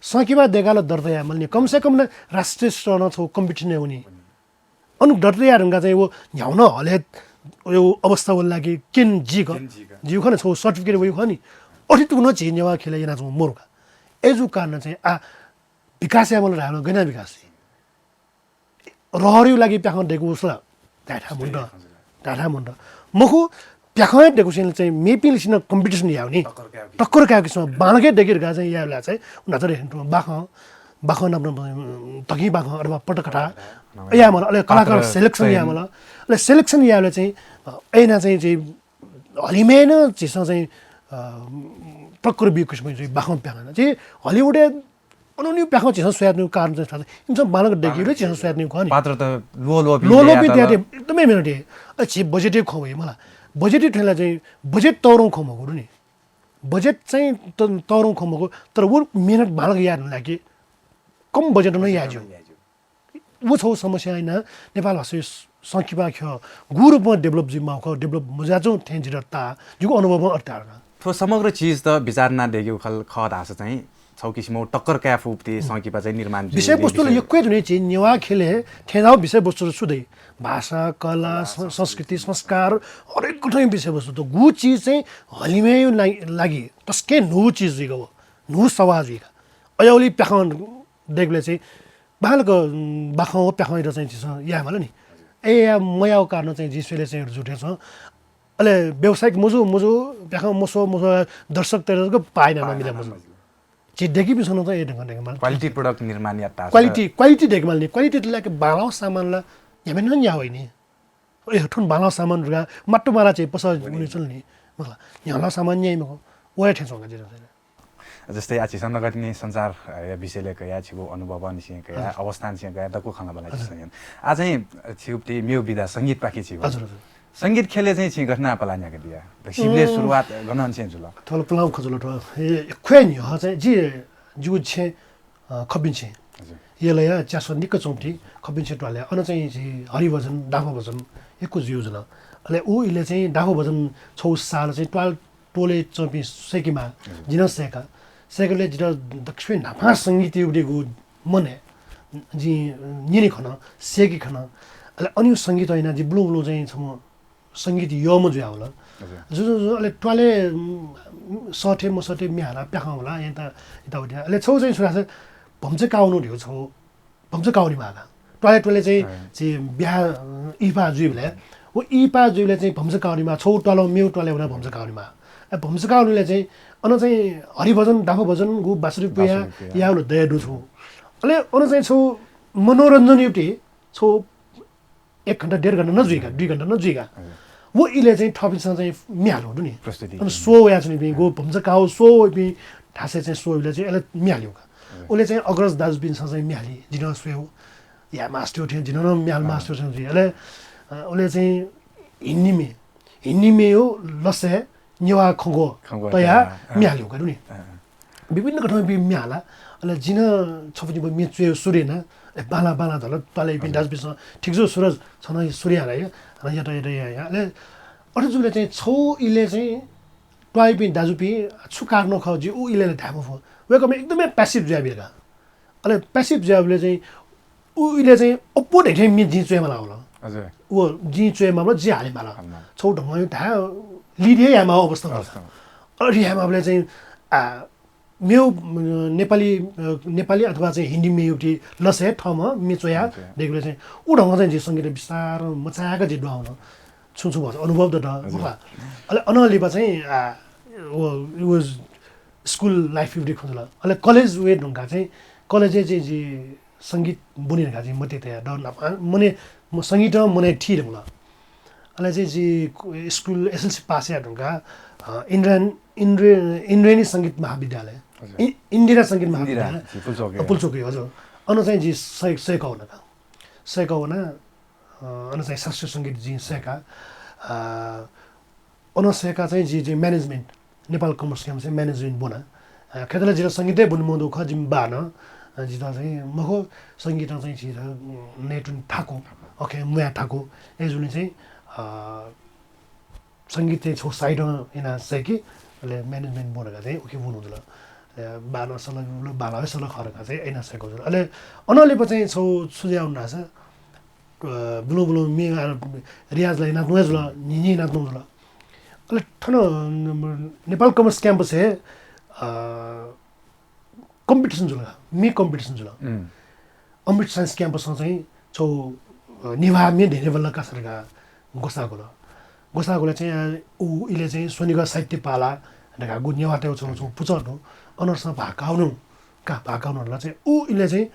संकिपा दय्काः ला दर्ता याये माल नि, कमसेकम नं राष्ट्रिय स्तरं छगू कम्पिटिसन याये वनी। अन दर्ता याये धुंकाः चाहिँ व न्ह्याउन हले अवस्था वल ला कि केन जीक जीव खने छगू सर्टिफिकेट वइ खनि। अथे तुं नं झी नेवाः ख्यलय् यानाच्वंगु मरु का। अय्जूगु कारणं चाहिँ आ विकास याये माल धायेवं गन विकास जुइ? रहरया लागि प्याखं दय्कूसा ला धायेथाय् मन्त। धायेथाय् मन्त। मखु, प्याखं हे दय्कूसा चाहिँ मेपिंलिसे नं कम्पिटिसन याये नि। टक्कर कायेगु किसिमं बांलाक हे दय्के धकाः चाहिँ यायेबलय् चाहिँ उनातर हे बाखं, बाखं नाप नाप, तकिं बाखं अथवा पटकथा याये माल, अले कलाकार सेलेक्सन याये माल। अले सेलेक्सन यायेबलय् चाहिँ अय्ना चाहिँ हलिमय् नं झीसं चाहिँ टक्कर बी किसिमं चाहिँ बाखं प्याखं चाहिँ हलिउडय् अनन्यु प्याखं झीसं स्वयातःगु कारण चाहिँ इमिसं बांलाक दय्केबलय् झीसं स्वयातःगु खः नि। पात्र त ल्वः ल्वः पिं ल्वः ल्वः पिं तयातः एकदमै मेहनत हे। अ, झी बजेटय् खँ वइ मला। बजेटय् थ्वय्ला चाहिँ बजेट तःधं खँ मखु नि। बजेट चाहिँ त-, तःधं खँ मखु, तर व मेहनत बांलाक याये धुन ला कि कम बजेट नं याये ज्यू। व छगू समस्या याना नेपाल भाषा संकिपा ख्यः गु रूपमा डेभलप जुइ माःगु खः, डेभलप मजुयाच्वं थें जितः ताः, जिगु अनुभवं अथे ताः। थ्व समग्र चिज त बिचाः याना दय्केगु खल खः धाःसा चाहिँ छगू किसिमं टक्कर काये फुगु संकिपा चाहिँ निर्माण जुइ। विषयवस्तु ला यक्व हे दु नि, झी नेवाः ख्यलय् थेंज्याःगु विषयवस्तु सु दइ? भाषा, कला, स-, संस्कृति, संस्कार, हरेक गथंया विषयवस्तु दु। गु चिज चाहिँ हलिमय् ला-, लागि तसकं न्हू चिज जुइगु, न्हू सवाः जुइगु। अय् उलि प्याखं दय्केबलय् चाहिँ बांलाक, उम्, बाखं व प्याखं यात चाहिँ झीसं याये माल नि। अय् याये मयाःगु कारणं चाहिँ जिं स्वयेबलय् चाहिँ जुइ थें च्वं। अले व्यावसायिक मजू मजू, प्याखं मस्वः मस्वः, दर्शकतय्त जक पाः यानाः मिले मजू। झी दय्कीपिन्सं नं चाहिँ अय् ढंगं दय्के माल। क्वालिटी प्रडक्ट निर्माण यात धाःसा। क्वालिटी, क्वालिटी दय्के माल नि। क्वालिटी त ला कि बांलाःगु सामान ला न्ह्याम्ह नं न्ह्याः वइ नि। ए, थन बांलाःगु सामान धकाः मात्तु माला चाहिँ पसः वने च्वन नि। मखु ला, न्ह्यालाःगु सामान न्ह्याइ मखु। व हे थें च्वं का जितः चाहिँ। जस्तै आः झीसं नकतिनि सञ्चार, अ, या विषयलय् कयाः, छिगु अनुभवंनिसें कयाः, हजुर। अवस्थांनिसें कयाः दक्व खँ ल्हानाबल्लादिसँ। हजुर। आः चाहिँ छिगु मेगु विधा संगीतपाखे छिगु। हजुर, हजुर। संगीत ख्यलय् चाहिँ छिं गथे यानाः पलाः न्ह्याकादिया? सिबलय् उम्। सुरुवात गनंनिसें जुल? थ्व ला पुलांगु खँ जुल थ्व। ए, यक्व हे न्ह्यः चाहिँ जि, जिगु छेँ, अ, खपिन्छेँ। हजुर। यलया च्यासः निक्क च्वंपिं खपिन्छेँ त्वालय्। अन चाहिँ झी हरिभजन, डाफा भजन यक्व जुइगु जुल। अले उ इलय् चाहिँ डाफा भजन छगू साल चाहिँ त्वाल टोलय् च्वंपिं सय्केमाः, हजुर। जिं नं सय्का। सय्केबलय् जितः दक्वसिबें न्हापां संगीत यायेगु मनय् जिं न्यने खन, सय्के खन। अले अन संगीत यानाः जि बुलुं बुलुं चाहिँ छम्ह संगीत यःम्ह जुयावल। हजुर। जु, जु, जु, अले त्वालय्, उम्, सःते मसःते म्ये हालाः प्याखं वलाः, यता, यताउति। अले छगू चाहिँ छु धाःसा भम्चा काः वनेगु धइगु छगू भम्चा काः वनेमाः का। त्वालय्, त्वालय् चाहिँ, अँ। चाहिँ बिहा, अ, इहिपाः जुइबलय्, व इहिपाः जुइबलय् चाहिँ भम्चा काः वनेमाः, छगू त्वालं मेगु त्वालय् वनाः भम्चा काः वनेमाः। अ, भम्चा काः वनेबलय् चाहिँ अन चाहिँ हरिभजन, डाफा भजन, गु बाँसुरी पुया, बाँसुरी पुया। याःबलय् दया दु छगू। अले अन चाहिँ छगू मनोरञ्जन यायेगु छगू एक घण्टा, डेढ घण्टा नं जुइका, दुई घण्टा नं जुइका। हजुर। व इलय् चाहिँ थःपिन्सं चाहिँ म्ये हालेगु दु नि। प्रस्तुति। अन स्वः वयाच्वनीपिं, गु भम्चा काः स्वः वइपिं थासय् चाहिँ स्वः वइबलय् चाहिँ अले म्ये हालेगु का। हजुर। उलय् चाहिँ अग्रज दाजुपिन्सं चाहिँ म्ये हाली, जिं नं स्वयेगु। या मास्टर थें, जिं नं म्ये हाले मास्टर थें जुइ। अले, अ, उलय् चाहिँ हिन्दी म्ये, हिन्दी म्येया लसय् नेवाः खँग्वः खँग्वः तयाः तयाः, अँ। म्ये हालेगु का दु नि। अँ, अँ। विभिन्न कथंपिं म्ये हाला। अले जिं नं छपु निपु म्ये च्वयेगु सुरु याना। ए, बांला, बांला धाल, त्वालय्‌पिं हजुर। दाजुपिन्सं, "ठीक जू सुरज, छ नं सुरु या ला, हानं यात, यात, या, या।" अले अथे जूबलय् चाहिँ छगू इलय् चाहिँ त्वाःपिं दाजुपिं छु कारणं खः, जिं उ इलय् ला धाये मफु। वय्‌कःपिं एकदमै passive जुयाबिल का। अले passive जुयाबिल चाहिँ उ इलय् चाहिँ अप्वः धइथें म्ये जिं च्वयेमाल वल। हजुर। व जिं च्वयेमाल, जिं हालेमाल। हालेमाल। छगू ढंगं धाये lead हे यायेमाःगु अवस्था वल। अवस्था। अथे यायेमाःबलय् चाहिँ, आ, मेगु, अ, नेपाली, अ, नेपाली अथवा चाहिँ हिन्दी म्येयागु लसय् थःम्हं म्ये च्वया म्ये च्वया। दय्‌केबलय् चाहिँ उ ढंगं चाहिँ जिं संगीत बिस्तारं मचाय्‌क जिं दुहां वन। छुं छुं भचा अनुभव दत, हजुर। मखु ला। अले अन लिपा चाहिँ, आ, व, it was school life यागु खँ जुल। अले college वये धुंकाः चाहिँ, college-य् चाहिँ जि संगीत ब्वने धकाः चाहिँ मतिइ तया दु। न्हापा, मने, म संगीतं मनय् थी धुंकल। अले चाहिँ जि school S L C pass याये धुंकाः, अ, इन्द्रायणी, इन्द्र-, इन्द्रायणी संगीत महाविद्यालय, हजुर। इ-, इन्दिरा संगीत इन्दिरा, महाविद्यालय, जि पुल्चोक, अ, पुल्चोक, हजुर। अन चाहिँ जि सय-, सय्‌का वन का। सय्‌का वना, अ, अन चाहिँ शास्त्रीय संगीत जिं सय्‌का। अ, अन सय्‌का चाहिँ जि, जि management, नेपाल commerce campus-य् management ब्वना। अ, खय्‌त ला जितः संगीत हे ब्वने मदु खः, जिमि बां नं, अ, जितः चाहिँ मखु, संगीतं चाहिँ जितः, उम्, नयेत्वने थाकु, अखे म्वाये थाकु। अय्‌जूगुलिं चाहिँ, अ, संगीत चाहिँ छगू side-य् याना सय्‌के, अले management ब्वना का चाहिँ उखे वने जुल। बाह्र सल, बाह्र सल खः धकाः चाहिँ याना सय्‌कू जुल। अले अनंलिपा चाहिँ छौ छु जुयाः वल धाःसा, अ, बुलुं बुलुं म्ये, अ, रियाजला यानातःगु हे जुल, न्हिन्हि यानातःगु जुल। अले थन, अ, नेपाल कमर्स क्याम्पसय्, अ, कम्पिटिसन जुल, म्ये कम्पिटिसन जुल। अमृत साइन्स क्याम्पसं चाहिँ छौ, अ, नेवाः म्ये धेने बल्ल का धकाः ग्वसाः ग्वल। ग्वसाः ग्वलय् चाहिँ, अ, उ इलय् चाहिँ स्वनिगः साहित्य पाला धकाः गु नेवाःतय् छौ, छौ पुचः दु, अनंलि भाग काःगु का, भाग काःगु ला चाहिँ उ इलय् चाहिँ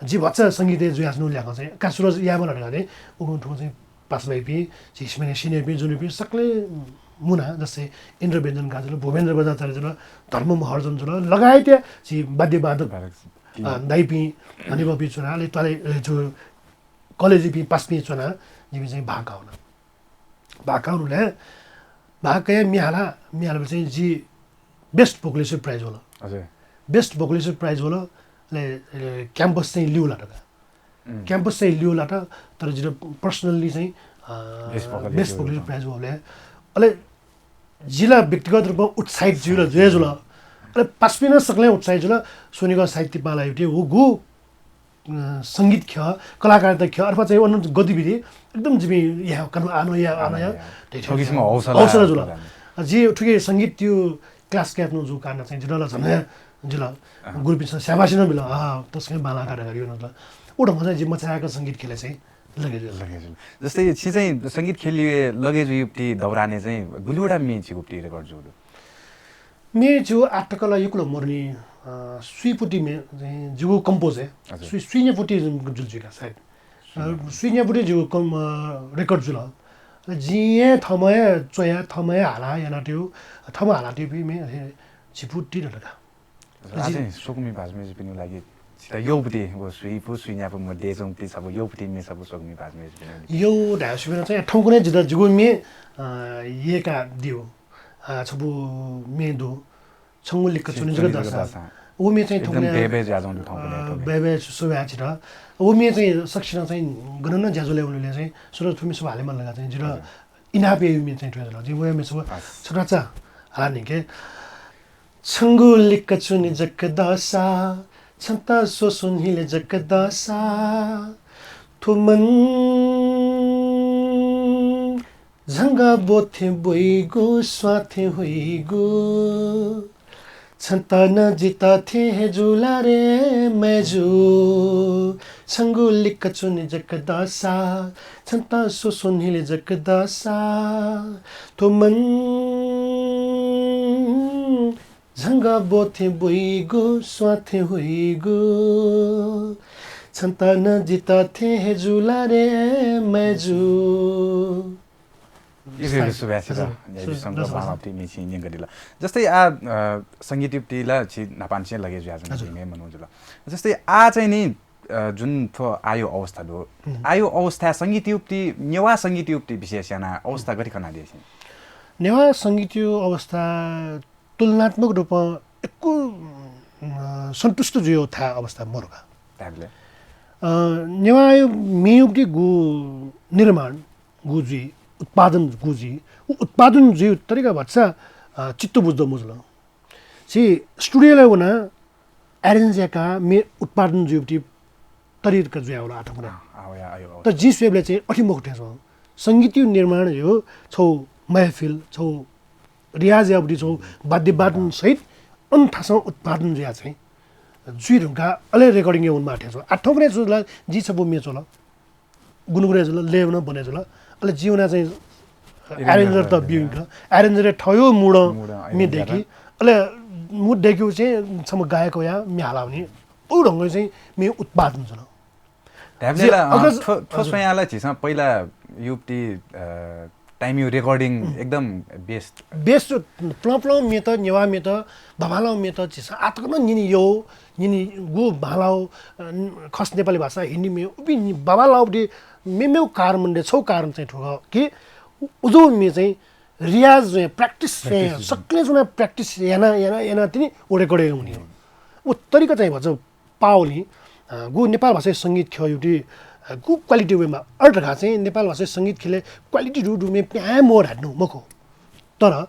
जि भचा संगीतय् जुयाच्वनागु ल्याखं चाहिँ का सुरु यायेमाल धकाः चाहिँ उगु थ्व चाहिँ पासापिं, झी सिमाया senior पिं, junior पिं सकलें मुना, जस्तै इन्द्र व्यञ्जन का जुल, भूपेन्द्र बज्राचार्य जुल, धर्म महर्जन जुल, लगायत झी वाद्यवादक, अ, दाइपिं, हनेबहःपिं च्वना, अले त्वालय्, अ, जो कलेजपिं पासापिं च्वना, जिमि चाहिँ भाग काःगु। भाग काःगु ला, भाग कयाः म्ये हाला, म्ये हालाबलय् चाहिँ जि best vocalist prize वल। हजुर। Best vocalist prize वल, अले, अ, क्याम्पस चाहिँ ल्यू लात का। क्याम्पस चाहिँ ल्यू लात, तर जितः personally चाहिँ, अ, best vocalist prize वःबलय्। अले जिला व्यक्तिगत रूपमा उत्साहित जुल, जुया जुल। अले पासापिं सकलें उत्साहित जुल, स्वनिगः साहित्य पाला युति उगु, अ, संगीत ख्यः, कलाकारिता ख्यः, अथवा चाहिँ अन गतिविधि एकदम जिमि या, कन आनो या, आनो या, थुकिसिम हौसला हौसला जुल। प्रदान। जि थुकी संगीत त्यो class क्यातनु जु कारण चाहिँ जितः ला झन जुल। गुरुपिन्सं स्याबासी नं बिल, अ, तसकं बांलाः का धकाः यो नं जुल। उ ढंगं चाहिँ जि मचायाक संगीत ख्यलय् चाहिँ लगे जुल। लगे जुल। जस्तै छि चाहिँ संगीत ख्यलय् लगे जुइपति दौरानय् चाहिँ गुलिवटा म्ये छिगुपति record जूगु दु? म्ये जिगु आःतक ला यक्व ला मदुनि, अ, स्वीपति म्ये चाहिँ जिगु compose हे। हजुर। स्वी, स्वीन्यापति जुल जुइ का सायद। अ, स्वीन्यापति जिगु कम, अ, record जुल। अ, जिं हे थःम्हं हे च्वया, थःम्हं हे हाला यानातयु, थःम्हं हालातयु म्ये हे झिपति धकाः। आः चाहिँ स्वकुमि भाजु मय्‌जुपिनिगु लागि छितः यःपति व स्वीपु, स्वीन्यापु मध्ये च्वंपति छपु यःपति म्ये छपु स्वकुमि भाजु मय्‌जुपिनिगु लागि। यः धायेगु स्वकुमि चाहिँ थौंकन्हय् जितः जिगु म्ये, अ, यय्‌कादिउ, अ, छपु म्ये दु, छंगु लिक्क च्वने जक दःसा। व म्ये चाहिँ एकदम थौंकन्हय् बय्‌बय् जुयाच्वंगु दु थौंकन्हय्, अ, थौंकन्हय्। बय्‌बय् सु-, सुभाय् छितः। व म्ये चाहिँ सकसिनं चाहिँ गन नं ज्याझ्वलय् वनेबलय् चाहिँ सुरु थुमि सु हाले माल धकाः चाहिँ जितः हजुर। इनाप याइम्ह चाहिँ थ्व जुल। जिं वया म्ये छपु छता चा हाला न्यंके। छंगु लिक्क च्वने जक दःसा, छन्त स्वस्वन्हिले जक दःसा, थ्व मन झंगः ब्वथें ब्वइगु, स्वाथें हुइगु। छन्त नं जितः थें हे जुल रे मय्‌जु। छंगु लिक्क च्वने जक दःसा, छन्त स्वस्वन्हिले जक दःसा, थ्व मन झंगः ब्वथें ब्वइगु, स्वाथें हुइगु। छन्त नं जितः थें हे जुल रे मय्‌जु। यक्व यक्व सुभाय् छितः। हजुर। न्यायेबी सु-, शंकर दस वर्ष। बांलाःपति म्ये छिं न्यंकादिल। जस्तै आः, अ, संगीतयुपति ला छि न्हापांनिसें लगे जुयाच्वंगु हजुर। म्ये मनू जुल। जस्तै आः चाहिँ नि, अ, जुन थ्व आःयु अवस्था दु, हुँ। आःयु अवस्था संगीतयुपति, नेवाः संगीतयुपति विशेष यानाः अवस्था गथे खनादी छिं? नेवाः संगीतयु अवस्था तुलनात्मक रूपं यक्व, अ, सन्तुष्ट जुइगु थाय् अवस्था मरु का। धायेबलय्? अ, नेवाःयु म्येयुपति गु निर्माण गु जुइ, उत्पादन गु जुइ, उ उत्पादन जुइगु तरिका भचा, अ, चित्त बुझ्दँ मजुल। छि studio-लय् वनाः arrange याकाः म्ये उत्पादन जुइगु तरिका जुयावल आः थौंकन्हय्। अँ, अँ, अँ, अँ। तर जिं स्वयेबलय् चाहिँ अथे मखु थें च्वं। संगीतयु निर्माण हे छौ महफिल, छौ रियाज याःबलय् छौ वाद्यवादन सहित अन थासं उत्पादन जुयाः चाहिँ जुइ धुंकाः अले recording याये वनेमाः थें च्वं। आः थौंकन्हय् च्वं ला जिं छपु म्ये च्वल। गुनगुने जुल, लय नं बने जुल। अले जिं वनाः चाहिँ arranger-त ब्यू का। Arranger थःगु mood-ं म्ये दय्‌की। अले mood दय्‌कीगु चाहिँ छम्ह गायक वयाः म्ये हाला वनी। उ ढंगं चाहिँ म्ये उत्पादन जुल। धायेबलय् ला, अ, अग्रज, थ्व, थ्व हजुर। स्वयां ला झीसं पहिला युपति, अ, time-यु recording एकदम best। Best प्लं प्लं म्येत, नेवाः म्येत, बांबांलाःगु म्येत झीसं आः तक नं न्यने यः, न्यने गु बांलाःगु, अ, खस नेपाली भाषा, हिन्दी म्ये, उपिं बांबांलाःगु दु। मेमेगु कारण मन्त छौ कारण चाहिँ थ्व खः कि उजौ म्ये चाहिँ रियाज जुयाः, practice जुयाः, practice जुयाः। सकलें च्वनाः practice याना, याना, याना तिनि उ record यायेगु हुनियो। उ तरिका चाहिँ भचा पावलिं, अ, गु नेपाल भाषाय् संगीत ख्यःयुति, अ, गु quality वयेमा। अथे धकाः चाहिँ नेपाल भाषाय् संगीत ख्यलय् quality दु दु म्ये प्याहां हे मवः धायेधुन मखु। तर,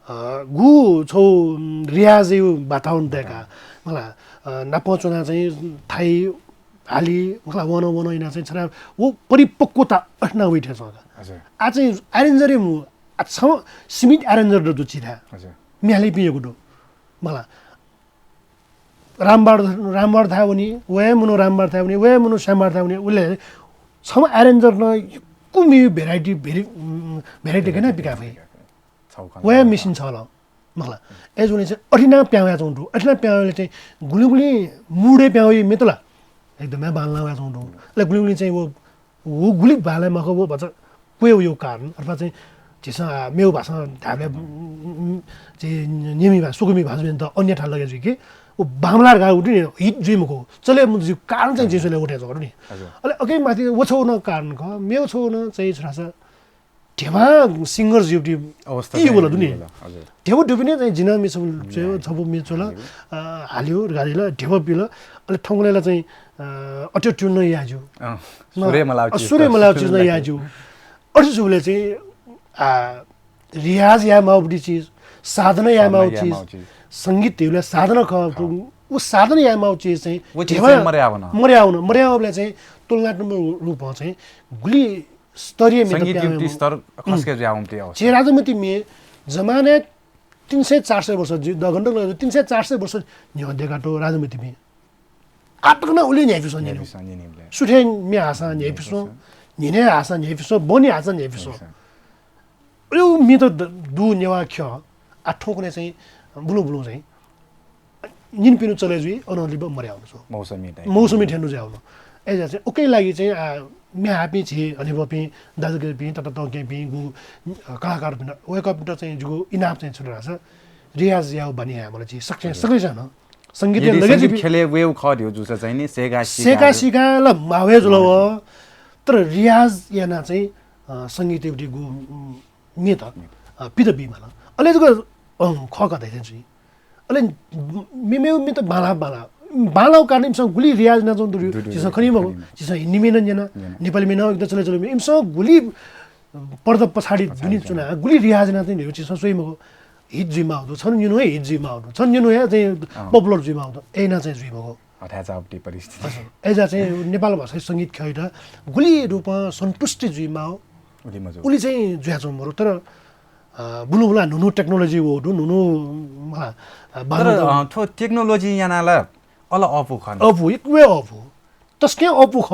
अ, गु छौ, उम्, रियाजयु वातावरण दय्का, मला, अ, नापं च्वना चाहिँ थाइ हाली, मला, वन, वन इना चाहिँ छना वो परिपक्वता अठना वइ ठेसं का। हजुर। आ चाहिँ arranger मु, आ छौ सीमित arranger दु चिथा। हजुर। म्याली पियगु दु। मला, रामबार, रामबार थाय् वनी, वया मनु रामबार थाय् वनी, वया मनु श्यामबार थाय् वनी, उले छौ arranger न यक्व मि variety, भेरि-, उम्, variety गना पिका भई। छौ खन वया machine छ ल। मखला। ए जुने चाहिँ अठिना प्याउ या चौंटु, अठिना प्याउ ले चाहिँ गुलिगुलि मुडे प्याउ यि मितला। एकदमै बांला या चौंटु। ले गुलिगुलि चाहिँ वो, वो गुलि बांला मख वो भचा क्वे यो कारण, अथवा चाहिँ झीसं, आ, मेउ भाषा धाबले, उम्, उम्, चाहिँ नेमी भाषा, सुकुमी भाषा बेन त अन्य ठाल लगे जुइ कि, वो बांला गा उठु नि, hit जुइ मखु। चले मु जुइ कारण चाहिँ हजुर। जेसुले उठे जगत नि। हजुर। अले ओके माथि वो छौ न कारण ख, मेउ छौ न चाहिँ छुरासा ढेमा singer जुइ अवस्था यी चाहिँ होला दुनि। होला, हजुर। ढेबु डुबिने चाहिँ जिना मिस छबु मिस होला, हजुर। अ, हालियो, गाडीला, ढेबु पिल, अले थौंकलेला चाहिँ, अ, auto tune न याजु। अँ, न, सुरे मलाउ अ, चिज सुरे त, मलाउ सुरे चिज न मलाउ याजु। अझ जुबले चाहिँ, आ, रियाज या माउबडी चिज, साधना या साधना माउ या चिज, माउ चिज। संगीत हेबले साधना ख, हाँ। उ साधना या माउ चिज चाहिँ वो चिज ढेबा चाहिँ मर्यावन। मर्यावन, मर्यावबले चाहिँ तुलनात्मक रूपमा चाहिँ गुलि स्तरीय मित संगीत प्यामे युक्ति मो। स्तर खसके उम्। जुया उम्ते अवस्था। जे राजमति मे जमाने तीन सय चार सय वर्ष जि-, दगन दगन तीन सय चार सय वर्ष न्ह्यः देका तो राजमति मे। आतक न उले न्ह्याइपिसं न्ह्याइपिसं न्ह्याइपिसं। सुठे मे हासा न्ह्याइपिसं, न्हिने हासा न्ह्याइपिसं, बनि हासा न्ह्याइपिसं। न्ह्याइपिसं। उयो मित द-, दु नेवा ख्य, आ ठोकने चाहिँ बुलुं बुलुं चाहिँ। निनपिनु चले जुइ, अनंलि ब मर्याउनु छु। मौसमी time। मौसमी ठेन्डु ज्याउनु। ए जा चाहिँ, उकै लागि चाहिँ, आ, म्याहापी छि, हनेबपी, दाजुगेपी, तता तौकेपी, गु, अ, कलाकारपिन, वय्कःपिन्त चाहिँ जुगु इनाप चाहिँ छु धाःसा, रियाज याउ बानी हे मला छि, सक्से, हजुर। सक्से न। संगीत यदि लगे संगीत जिपि खेले वेउ ख दिउ जुसा चाहिँ नि, सेगा सिका सेका सिका ल मावे जुल व, तर रियाज याना चाहिँ, अ, संगीत एबडी गु, उम्, मित, अ, पित बी मला। अले जक, अ, ख कथै चाहिँ जुइ। अले मे-, मेउ मित बाला, बाला। बाला कारण इमिसं गुलि रियाज ना चाहिँ दुरु, दु, दु, चिसं दु, खनी मगु, खनी मगु। चिसं हिन्दी मेन न्यना, न्यना। नेपाली मेन एकदम चले चले मे। इमिसं गुलि पर्दा पछाडि पछाडि दुनि न्यना। चुना, गुलि रियाज ना चाहिँ न्यु, चिसं सोइ मगु। Hit जुइ माउ दु, छन न्यु हे hit जुइ माउ दु, छन न्यु हे चाहिँ अँ। Popular जुइ माउ दु, ए ना चाहिँ जुइ मगु। हठाचाप्टी परिस्थिति। हजुर। ए जा चाहिँ नेपाल भाषा संगीत ख्यइट गुलि रूपमा सन्तुष्टि जुइ माउ। उलि मजु। उलि चाहिँ जुया चाहिँ मरु, तर, अ, बुलुं बुला नुनु technology वो दु, नुनु, मला, अ, तर, बानु अ, थो technology याना ला अल अपु खन। अपु, एक वे अपु। तस्के अपु ख।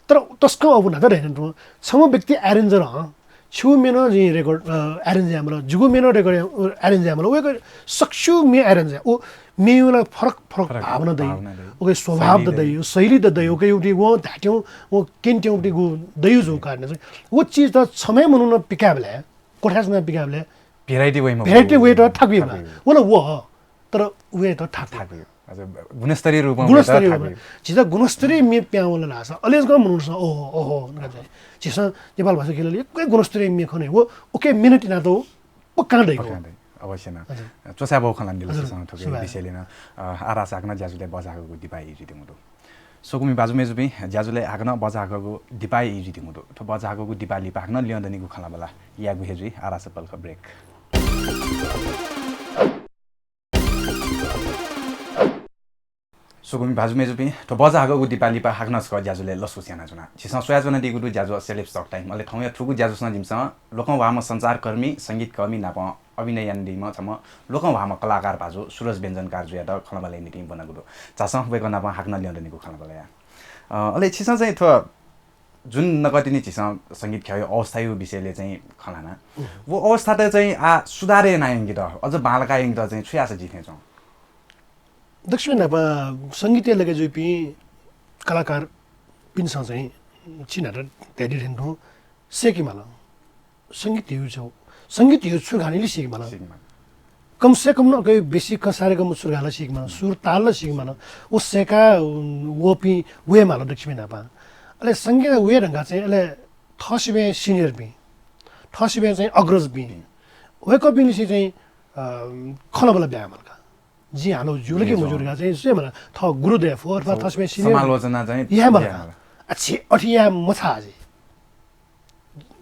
तर तस्के अपु ना त रहन तो। छम व्यक्ति arranger हं। छु मेन जि record, अ, arrange यामल। जुगु मेन record या-, arrange यामल। वे सक्सु मे arrange या। ओ मेयुला फरक, फरक फरक भावना दइ। भावना दइ। ओके स्वभाव शैली द दइ। दइ, शैली द दइ। ओके उठी वो धाट्यौ, वो केन्ट्यौ उठी गु दयु जो कारण चाहिँ। वो चिज त छमे मनु न पिकाबले, कोठास न पिकाबले। Variety way मा variety way त ठाकुइ मा। ठाकुइ। वो ल वो ह। तर वे त ठाकुइ। ठाकुइ। हजुर, गुणस्तरीय रूपमा गुणस्तरीय वे त रूपमा। ठाकुइ। चिजा गुणस्तरीय मे प्यावल लासा। अलेज ग मनुस, ओहो, ओहो, नका चाहिँ। चिसा नेपाल भाषा खेलले एकै गुणस्तरीय मे खने। वो, ओके, मेहनत ना तो, पक्का दइ। पक्का दइ। अवश्य ना। हजुर। चोसा बहु खलान दिल हजुर, सं थोके सुभाय्। विषय लिन, अ, आरा साकना ज्याजुले बजागु दिपाई जुइ दिमुदु। सुकुमि बाजु मेजुपिं, ज्याजुले हाकनं बजागु दिपाई जुइ दिमुदु। थो बजागु दिपाली पाकनं लियं दनिगु खलाबला। यागु हे जुइ, आरा सपल ख break। सुकुमि भाजु मेजुपिं, थ्व बजाहाकःगु दिपालिपा हाकनं छकः ज्याजुलय् लसकुस यानाच्वना। झीसं स्वयाच्वनादीगु दु ज्याजु Celeb Talk Time। अले थौंया थुगु ज्याजुसं जिमिसं लोकंह्वाःम्ह सञ्चारकर्मी, संगीतकर्मी नाप अभिनय यानादीम्ह छम्ह लोकंह्वाःम्ह कलाकार भाजु सुरज व्यञ्जनकार जुयात खँल्हाबल्हाया निंतिं ब्वनागु दु। झासँ वय्कः नाप हाकनं ल्यं दनिगु खँल्हाबल्हाया। अ, अले छिसं चाहिँ थ्व जुन नकतिनि झीसं संगीत ख्यःया अवस्थाया विषयलय् चाहिँ खँ ल्हाना। उम्। व अवस्थात चाहिँ आः सुधार याना यंकेत, अझ बांलाका यंकेत चाहिँ छु याःसा जि थें च्वं? दक्वसिबें न्हापा संगीतय् लगे जुइपिं कलाकारपिन्सं चाहिँ छिं न्हापा धयादी थें तुं सीके माल। संगीत ह्यू छौ, संगीत ह्यू छु खः नं इलि सीके माल। सीके माल। कम से कम नं कहीं बेसी कसारे कम सुर घाला सीके माल, सुर ताल ला सीके माल। व सय्का, उम्, वःपिं वये माल दक्वसिबें न्हापा। अले संगीत वये धुंकाः चाहिँ अले थःसिबें senior पिं, थःसिबें चाहिँ अग्रज पिं, वय्कःपिंलिसे चाहिँ, अ, खँल्हाबल्हा ब्याये माल का। जिं हानं ज्यू ला कि मज्यू धकाः चाहिँ सुये माल, थः गुरुदेव हो अथवा थःसिबें senior समालोचना चाहिँ याये माल याये का। माल। आ, छि अथे याये मछाः जि।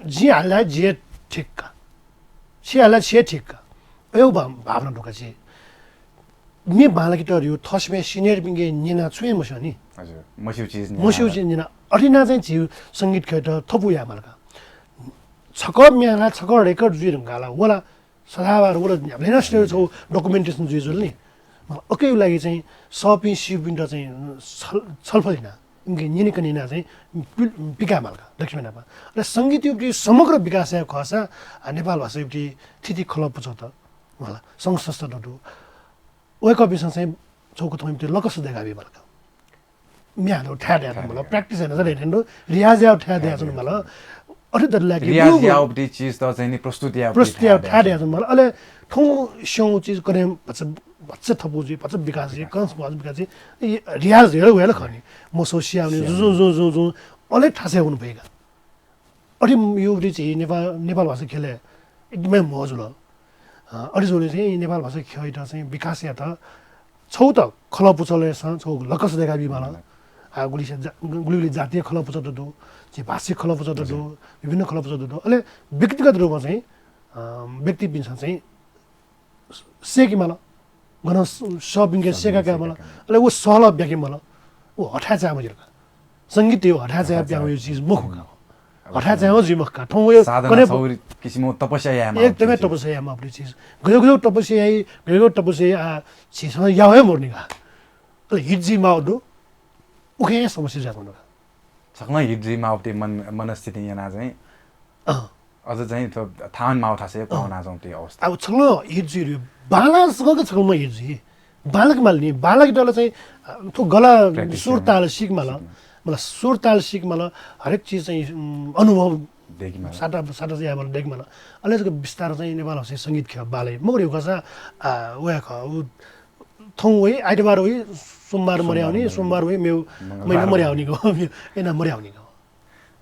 जिं हालाः जि हे ठीक का। छि हालाः छि हे ठीक का। अय् भा-, भावना धुका चाहिँ। मे बांलाकेत रियो थसिमे सिनियर पिंगे न्यना छुए मस्यू नि। हजुर, मस्यू चिज न्यना। मस्यू चिज न्यना। अरिना चाहिँ झी संगीत खेत थपु या मालका। छक म्याना, छक रेकर्ड जुइ धुंकाला, वला सदाबार वला न्याब्लेना स्टेज छौ डकुमेन्टेसन जुइ जुल नि। ओके लागि चाहिँ सपिं सिपिन्ट चाहिँ छल-, छलफल हिना। इनके न्यने कनिना चाहिँ पि-, पिका मालका, लक्ष्मी नापा। अले संगीत युक्ति समग्र विकास या खसा, आ, नेपाल भाषा युक्ति थिति खल पुचत। मला, संघ संस्था दु। वय्‌कःपिन्सं चाहिँ छौको थौं इम्ति लकस देगाबी मालका। म्यादो ठ्या द्या तुम मला, हजुर। Practice हैन जले ठेंडो, रियाज याव ठ्या द्या तुम मला। अरे दर लागे, रियाज याव बटी चिज त चाहिँ नि प्रस्तुत याव प्रस्तुत याव ठ्या द्या तुम मला। अले थौं स्यौ चिज करे भच, भच थपु जी, भच विकास जी, कन्स भच विकास जी। रियाज हेर वेला खनी। मसो सियाउने, जु, जु, जु, जु, जु। अले ठासे हुन भइगा। अरे यो बटी चाहिँ नेपाल, नेपाल भाषा खेले एकदमै मौज ल। अ, अरे जोले चाहिँ नेपाल भाषा खेल त चाहिँ विकास या त छौ त खल पुचले स छौ लकस देखा बी माला। आ, गुली से जा-, गुली गुली जातीय खल पुचत दु, जे भाषिक खल पुचत दु, विभिन्न खल पुचत दु। अले व्यक्तिगत रूपमा चाहिँ, अ, व्यक्तिपिन्सं चाहिँ सेकी माला। गन स-, सबिंगे सेका का माला। अले वो सहल ब्याके माला। वो हठा चाह मजिल का। संगीत यो हठा चाह ब्याव यो चिज मखु का। हठा चाह जुइ मखु का। थौं यो साधना कने छौ किसिमो तपस्या या मा एकदमै तपस्या या मा अपनी चिज। गयो गयो तपस्या या, गयो गयो तपस्या या, आ, छिसन या हे मोर्निगा। अले हिट जी माउ दु। उखे समस्या जात हुनु। सकल हिट जी माउ अपनी मन, मनस्थिति याना चाहिँ। अँ। अझ चाहिँ थ्व थावन माउ थासे अँ। पाहुना जाउँ ती अवस्था। अब छकल हिट जी रु। बाला सकल छकल म हिट जी। बालक माल नि, बालक डल चाहिँ, अ, थ्व गला practice सुर ताल सिक माल। सिक माल। मतलब सुर ताल सिक माल, हरेक चिज चाहिँ, उम्, अनुभव देखि माल। साटा, साटा चाहिँ या माल, देखि माल। अले जक बिस्तार चाहिँ नेपाल भाषा संगीत खेल बाले। मगर यो कसा, आ, वया ख, उ थौं वइ, आइतबार वइ, सोमबार मर्याउने, सोमबार वइ, मेउ, महिना मर्याउने गो, एना मर्याउने गो।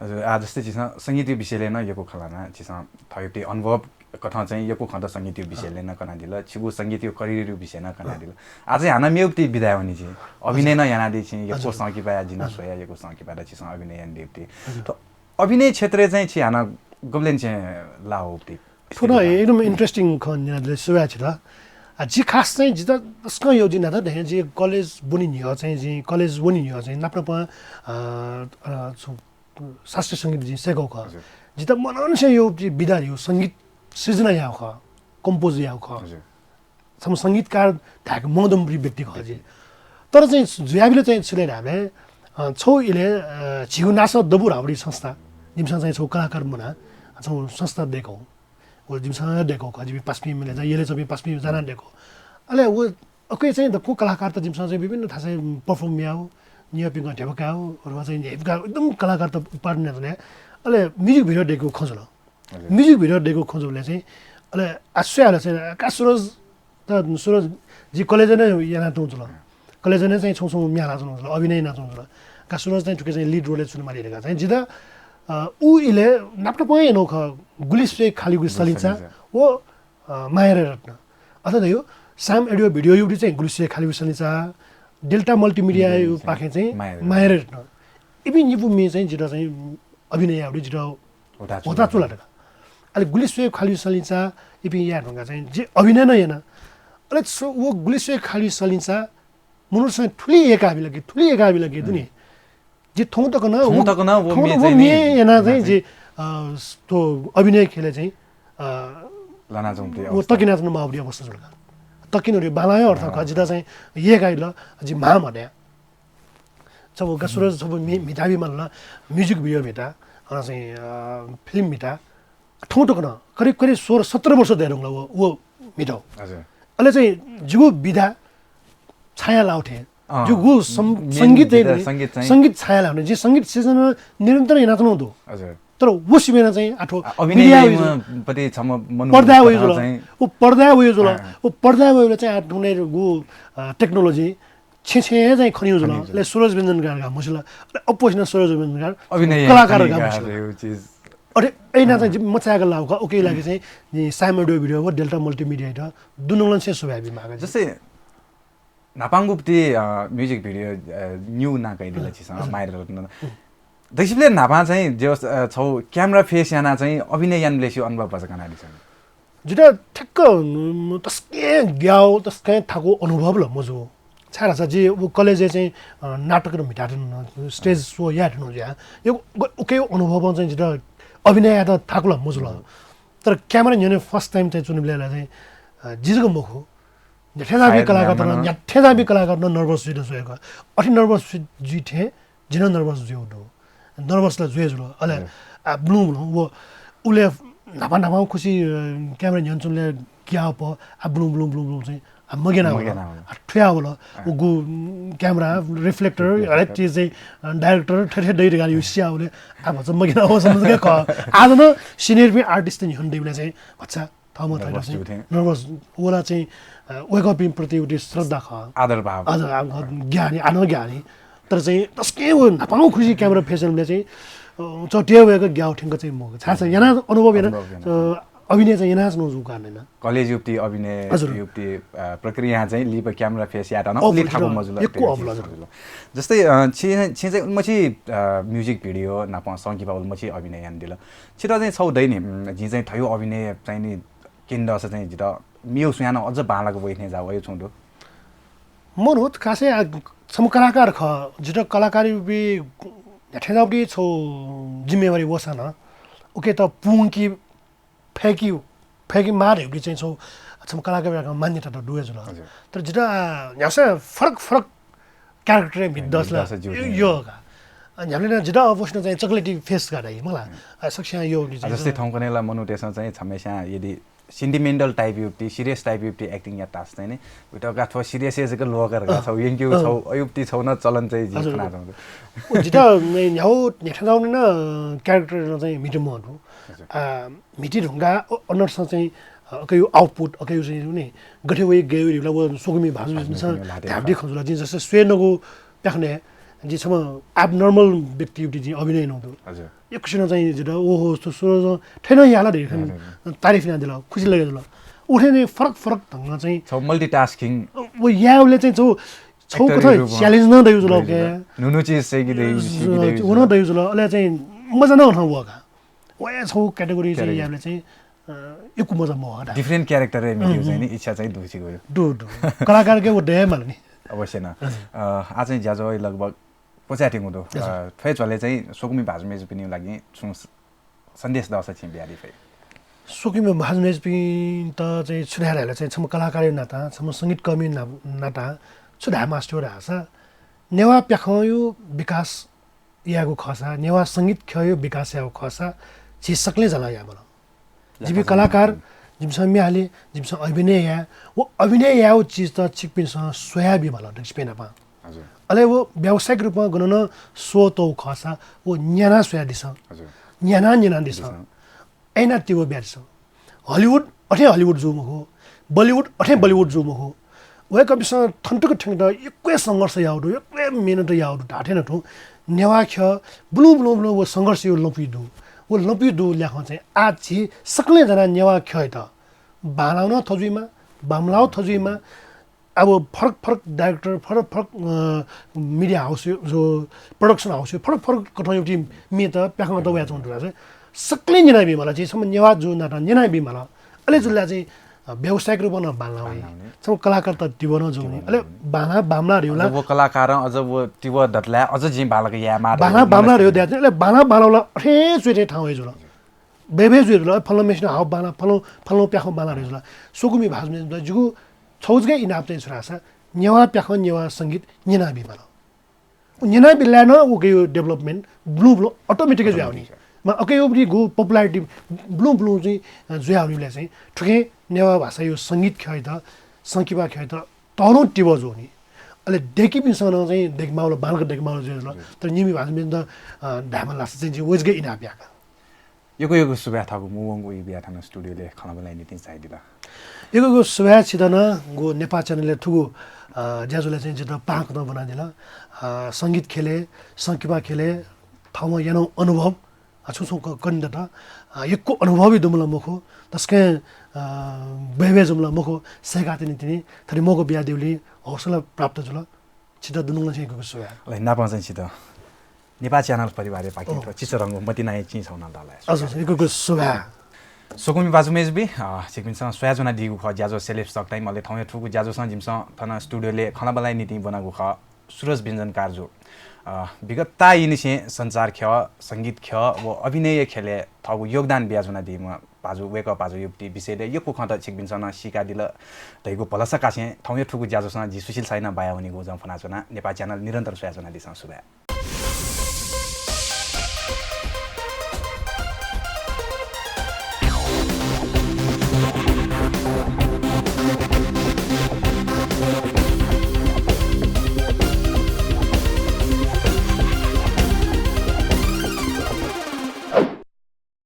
हजुर, आ, जस्तै छिसं संगीत विषयले न यक्व खलाना, छिसं थयुति अनुभव कथं चाहिँ यक्व खत संगीत विषयले न कनादिल, छिगु संगीत career विषय न कनादिल। आ चाहिँ हाना मेउति विधा वनी छि। अभिनय न यानादि छि, यक्व संकिपाया जिना सोया, यक्व संकिपाया छिसं अभिनय यानादिउति। त अभिनय क्षेत्र चाहिँ छि हाना गबलेन चाहिँ लाउति। थोड़ा एकदम interesting खन यानादिल सुया छिला। आ, जि खास चाहिँ जिता स्कं यो जिना त धैं जि कलेज बुनि नियो चाहिँ जि कलेज बुनि नियो चाहिँ नाप नाप, अ, अ, छु शास्त्रीय संगीत जिं सेकौ खः। हजुर। जित मनन से यो विधा यो संगीत सृजना याव खः, compose याव खः। हजुर। सम संगीतकार धाक मदम प्रिय व्यक्ति खः जि। तर चाहिँ जुयाबिल चाहिँ छुले धामे, अ, छौ इले, अ, झिगु नास दबु रावडी संस्था, जिमसा चाहिँ छौ कलाकार मना, छौ संस्था देखौ। व जिमसा देखौ खः, जिमि पासमी मिले चाहिँ, येले चाहिँ पासमी जाना देखौ। अले व ओके चाहिँ दक्व कलाकार त जिमसा चाहिँ विभिन्न थासै perform याव, नियपिंग ढेबकाव, र चाहिँ ढेबकाव, एकदम कलाकार त उत्पादन यात ने। अले music video देखौ खोजल। हजुर। Music video देखौ खोजले चाहिँ, अले आश्वया चाहिँ आकाश सुरज त सुरज जि कलेज नै याना तुं जुल। कलेज नै चाहिँ छौ छौ म्याला जुल, अभिनय ना जुल। आकाश सुरज चाहिँ थुके चाहिँ lead role सुन माली रेगा चाहिँ जिदा, अ, उ इले नाप नाप यानो खः गुलिस्वे खाली गुलि सलिंचा। सलिंचा। वो अ, मायरे रत्न। अथवा यो साम audio video युगु चाहिँ गुलिस्वे खाली गुलि सलिंचा, डेल्टा मल्टिमिडिया यु पाखे चाहिँ मायरे रत्न। इबि निपु मे चाहिँ जित चाहिँ अभिनय यावडी जित होता चुला। होता चुला दका। अले गुलिस्वे खाली गुलि सलिंचा इबि या ढंगा चाहिँ जि अभिनय न याना। अले व गुलिस्वे खाली गुलि सलिंचा मनूसँग थुलि एकाबि लगे, थुलि एकाबि लगे दुनि। जि थौं तक न, थौं तक न, वो मे चाहिँ नि, याना चाहिँ जि, अ, तो अभिनय खेले चाहिँ, अ, लाना जाउँ प्रिय वो अवस्था। तकिना चाहिँ मावडी अवस्था जुल का। तकिन रे बालाय अर्थ का, जिता चाहिँ एकाइ ल, जि महा म्हने। छबु का सुरज, छबु मि-, मिताबि मल्ला, music video मिता, अ, चाहिँ, अ, film मिता, थौं तक न, करिब, करिब सोह्र सत्र वर्ष दयेधुंकल व, व मितौ। हजुर। अले चाहिँ जिगु विधा छाया लाउथे। अँ। जिगु सं-, संगीत चाहिँ, संगीत छाया लाउने, जे संगीत सिर्जना निरन्तर याना तनौ दु। हजुर। तर व सिबेना चाहिँ आठो अभिनय पति छम मनु पर्दा वयो जुल। व पर्दा वयो जुल। व पर्दा वयो चाहिँ आठ गु, अ, technology छे छे चाहिँ खनियो जुल। ले सुरज व्यञ्जनकार का मुसिल। अपोसिना सुरज व्यञ्जनकार अभिनय कलाकार का मुसिल। अरे, एना चाहिँ मचायेक लाउ का, ओके लागि चाहिँ नि साम audio video व डेल्टा मल्टिमिडिया त दुनुलन से सुभाय् बिमाग। जस्तै नापांगु पति, अ, music video, अ, न्यू ना कइदिल छिसं, मायरे रत्न। दैसिबले नापा चाहिँ जे, अ, छौ camera face याना चाहिँ अभिनय यान ब्लेसियो अनुभव बस कना दिसन। जितः ठ्याक्क, उम्, तस्कं ग्याउ, तस्कं थाकु अनुभव ला मजू। छाय् धाःसा जि व कलेजय् चाहिँ, अ, नाटक म्हिताधुन, stage show यायेधुन जुया। यो ग-, उकिया अनुभवं चाहिँ जितः अभिनय यायेत थाकु ला मजुल। तर camera न्ह्यःने first time चाहिँ च्वनेबलय् ला चाहिँ, अ, जि जक मखु, न्ह्याथेंज्याःपिं कलाकारत नं, न्ह्याथेंज्याःपिं कलाकारत नं, न्ह्याथेंज्याःपिं कलाकारत नं nervous जुइत स्वयेगु। अथे nervous जुइ थें जि नं nervous जुयागु दु। Nervous ला जुया जुल। अले, आ, ब्लुं ब्लुं व उबलय् न्हापा न्हापा खुसी, अ, camera न्ह्यःने च्वनेबलय् ग्याउ प, आ, ब्लुं ब्लुं ब्लुं ब्लुं चाहिँ, आ, मग्याना वल। आ, थुया वल। उगु, उम्, camera, reflector, हरेक चिज चाहिँ, अ, director थथे दइ धकाः यो सिया वल। आ, भचा मग्याना वल सम्म चाहिँ खः। आज नं senior-पिं artist न्ह्यःने दइबलय् चाहिँ भचा थःम्हं थःत चाहिँ nervous वला चाहिँ, अ, वय्कःपिं प्रति उति श्रद्धा खः। आदर भाव। आदर भाव खः, ग्याउ नि, आ नं ग्याउ नि। तर चाहिँ तस्कं व न्हापां खुसी camera face यानाबलय् चाहिँ, अ, चट्या वय्क ग्याउ थ्यंक चाहिँ मखु। छाय् धाःसा याना अनुभव याना, अ, अभिनय चाहिँ याना च्वनागु जूगु कारणं। कलेज युवती अभिनय युवती, अ, प्रक्रिया चाहिँ लिपा camera face यायेत नं उलि थाकु मजुल। यक्व अप्वः जुल। जस्तै, अ, छिं, छिं चाहिँ उलिमछि, अ, music video नाप संकिपा उलिमछि अभिनय यानादिल। छितः चाहिँ छगू दइ नि, उम्, जिं चाहिँ थ्व अभिनय चाहिँ नि क्यनेदःसा चाहिँ जितः मेगु सुयां नं अझ बांलाक वइ थें जुयावइ छुं दु। मखुत खासय्, आ, छम्ह कलाकार खः, जितः कलाकार युपिं न्ह्याथेंज्याःपिं छगू जिम्मेवारी वःसां नं उकियात पूवंके फय्के, फय्के माः धइगु चाहिँ छगू, छम्ह कलाकार मान्यता त दु हे जुल। तर जितः, आ, न्ह्यागुसां फरक फरक character म्हितेदःसा ला यः का। आ, न्ह्याबलें नं जितः अवश्य नं चाहिँ chocolatey face का धाइ, मखु ला। आ, सकसियां यः नि चाहिँ जस्तै थौंकन्हय् ला मनूतय्सं चाहिँ छम्हस्यां यदि sentimental type युवती, serious type युवती acting यात धाःसा चाहिँ नि, उइत का थ्व serious हे जक ल्वः का धकाः छगू यंकेगु छगू अयुवती छगू नं चलन चाहिँ जिं खनाच्वंगु दु। जितः न्ह्यागु न्ह्याथेंज्याःगु नं character नं चाहिँ म्हिते म्वाः दु। आ, म्हिते धुंकाः अनंतसं चाहिँ, अ, अकियागु output, अकियागु चाहिँ नि गथे वइ गय् वइ धइबलय् व स्वकुमि भाजु न्ह्याबलें खँ जुल। जिं जस्तै स्वयेनगु प्याखनय् जिं छम्ह abnormal व्यक्ति युवती जिं अभिनय यानागु दु। यक्वसिनं चाहिँ जितः ओहो, थ्व स्वजं थथे नं याः ला धइगु तारिफ यानादिल, खुसी लगे जुल। उथें फरक फरक ढंगं चाहिँ छगू multitasking। व यायेबलय् चाहिँ छगू, छगू कथं challenge नं दइगु जुल। न्हू न्हू चिज सय्के दइगु जुल। अले चाहिँ मजा नं थन वः का। व हे छगू category चाहिँ यायेबलय् चाहिँ, अ, यक्व मजा मवः का। Different character हे म्हितेगु चाहिँ नि इच्छा चाहिँ दु छिगु। दु, दु। कलाकारके व दये माल नि। अवश्य नं। अ, आः चाहिँ ज्याझ्वः लगभग क्वचायेत्यंगु दु। अ, थ्व हे झ्वलय् चाहिँ स्वकुमि भाजु मय्जुपिनिगु लागि छुं स-, सन्देश दःसा छिं बियादी फइ। स्वकुमि भाजु मय्जुपिन्त चाहिँ छु धाये धाःसा चाहिँ छम्ह कलाकारया नातां, छम्ह संगीतकर्मीया ना-, नातां छु धाये मास्ति वः धाःसा नेवाः प्याखंया विकास यायेगु खःसा, नेवाः संगीत ख्यःया विकास यायेगु खःसा झी सकलें जानाः यायेमाल। जिपिं कलाकार, जिमिसं म्ये हाले, जिमिसं अभिनय याये, व अभिनय यायेगु चिजत छिकपिन्सं स्वयाबीमाल दक्वसिबय् नाप। अले व व्यावसायिक रूपमा गन नं show तःगु खःसा व न्यानाः स्वयादिसँ। न्यानाः न्यनादिसँ। अय्नाः तिबः बियादिसँ। Hollywood अथे Hollywood जू मखु, Bollywood अथे Bollywood जू मखु। वय्कःपिन्सं थन तक थ्यंकेत यक्व हे संघर्ष याःगु दु, यक्व हे मेहनत याःगु दु धाःथें नं तुं नेवाः ख्यः ब्लुं ब्लुं ब्लुं व संघर्षया लँपुइ दु। व लँपुइ दुगु ल्याखं चाहिँ आः झी सकलें जानाः नेवाः ख्यःयात बांलाःगु नं थजुइमा, बांमलाःगु थजुइमा। अब फरक फरक director, फरक फरक, अ, media house, जो production house, फरक फरक कथंया म्येत प्याखंकेत वयाच्वंगु दु धाःसा सकलें न्यनाबीमाल, झी छम्ह नेवाः जूगु नातां न्यनाबीमाल। अले जुल धाःसा चाहिँ, अ, व्यावसायिक रूपं नं बांलाः वइ। बांलाः वइ। छम्ह कलाकारत तिबः नं जू नि। तिबः नं अले जू नि। बांलाः बांमलाः धइगु ला। अझ व कलाकारं अझ व तिबः दत ला अझ जिं बांलाक यायेमाः धइगु बांलाः बांमलाः धइगु दयाच्वं। अले बांलाः बांलाः ला अथे च्वय् थें थाहां वइ जुल। बय् बय् जुइ जुल, फलाना machine हाःगु बांलाः, फलाना, फलाना प्याखं बांलाः धइगु जुल। स्वकुमि भाजु मय्जुपिन्त जिगु छगू जक इनाप चाहिँ छु धाःसा नेवाः प्याखं, नेवाः संगीत न्यनाबीमाल। उ न्यनाबिल धाःसा नं उकिया development ब्लुं ब्लुं automatic जुयावनी। Automatic। मा उकिया उबलय् गु popularity ब्लुं ब्लुं चाहिँ, अ, जुयावनीबलय् चाहिँ थुकिं नेवाः भाषाया संगीत ख्यःयात, संकिपा ख्यःयात तःधंगु तिबः जूनि। अले दय्कीपिन्सं नं चाहिँ दय्केमाःगु ला, बांलाक दय्केमाःगु ला जुया जुल। हजुर। तर निम्ह भाजु मय्जुपिन्त, अ, धायेमाल धाःसा चाहिँ जिं व जक इनाप याये का। यक्व यक्व सुभाय् थःगु मू वंगु ई बियाः थन studio-लय् खँल्हाबल्हा यानादीत झायादिल। यक्व यक्व सुभाय् छितः नं, गु नेपाः channel-य् थुगु, अ, ज्याझ्वलय् चाहिँ जितः पाहां कथं ब्वनादिल। अ, संगीत ख्यलय्, संकिपा ख्यलय् थःम्हं यानागु अनुभव, अ, छुं छुं क-, कनेदत। अ, यक्व अनुभवया दुम्ह ला मखु, तसकं, अ, बय्बय् जूम्ह ला मखु, सय्काः तिनि तिनि थथे मौका बियादीबलय् हौसला प्राप्त जुल। छितः दुनुगलंनिसें यक्व यक्व सुभाय्। ल, नापं चाहिँ छितः नेपाः channel परिवारया पाखें थ्व चिचीधंगु मतिनाया चिं छगू नं दला। हजुर, यक्व यक्व सुभाय्। स्वकुमि भाजु मय्जुपिं, अ, छिकपिन्सं स्वयाच्वनादीगु खः ज्याझ्वः सेलेब्स टक टाइम। अले थौंया थुगु ज्याझ्वःसं जिमिसं थन स्टुडियोलय् खँल्हाबल्हाया निंतिं ब्वनागु खः सुरज व्यञ्जनकारजु। अ, विगत ताःयानिसें सञ्चार ख्यः, संगीत ख्यः व अभिनयया ख्यलय् थःगु योगदान बियाच्वनादीम्ह भाजु, वय्कः भाजु युवती विषयलय् यक्व खँत छिकपिन्सं नं सीकादिल धइगु भलसा कासें थौंया थुगु ज्याझ्वःसं जि सुशील शाही नं बाया वनीगु जं फ्वनाच्वना। नेपाः च्यानल निरन्तर स्वयाच्वनादिसँ। सुभाय्।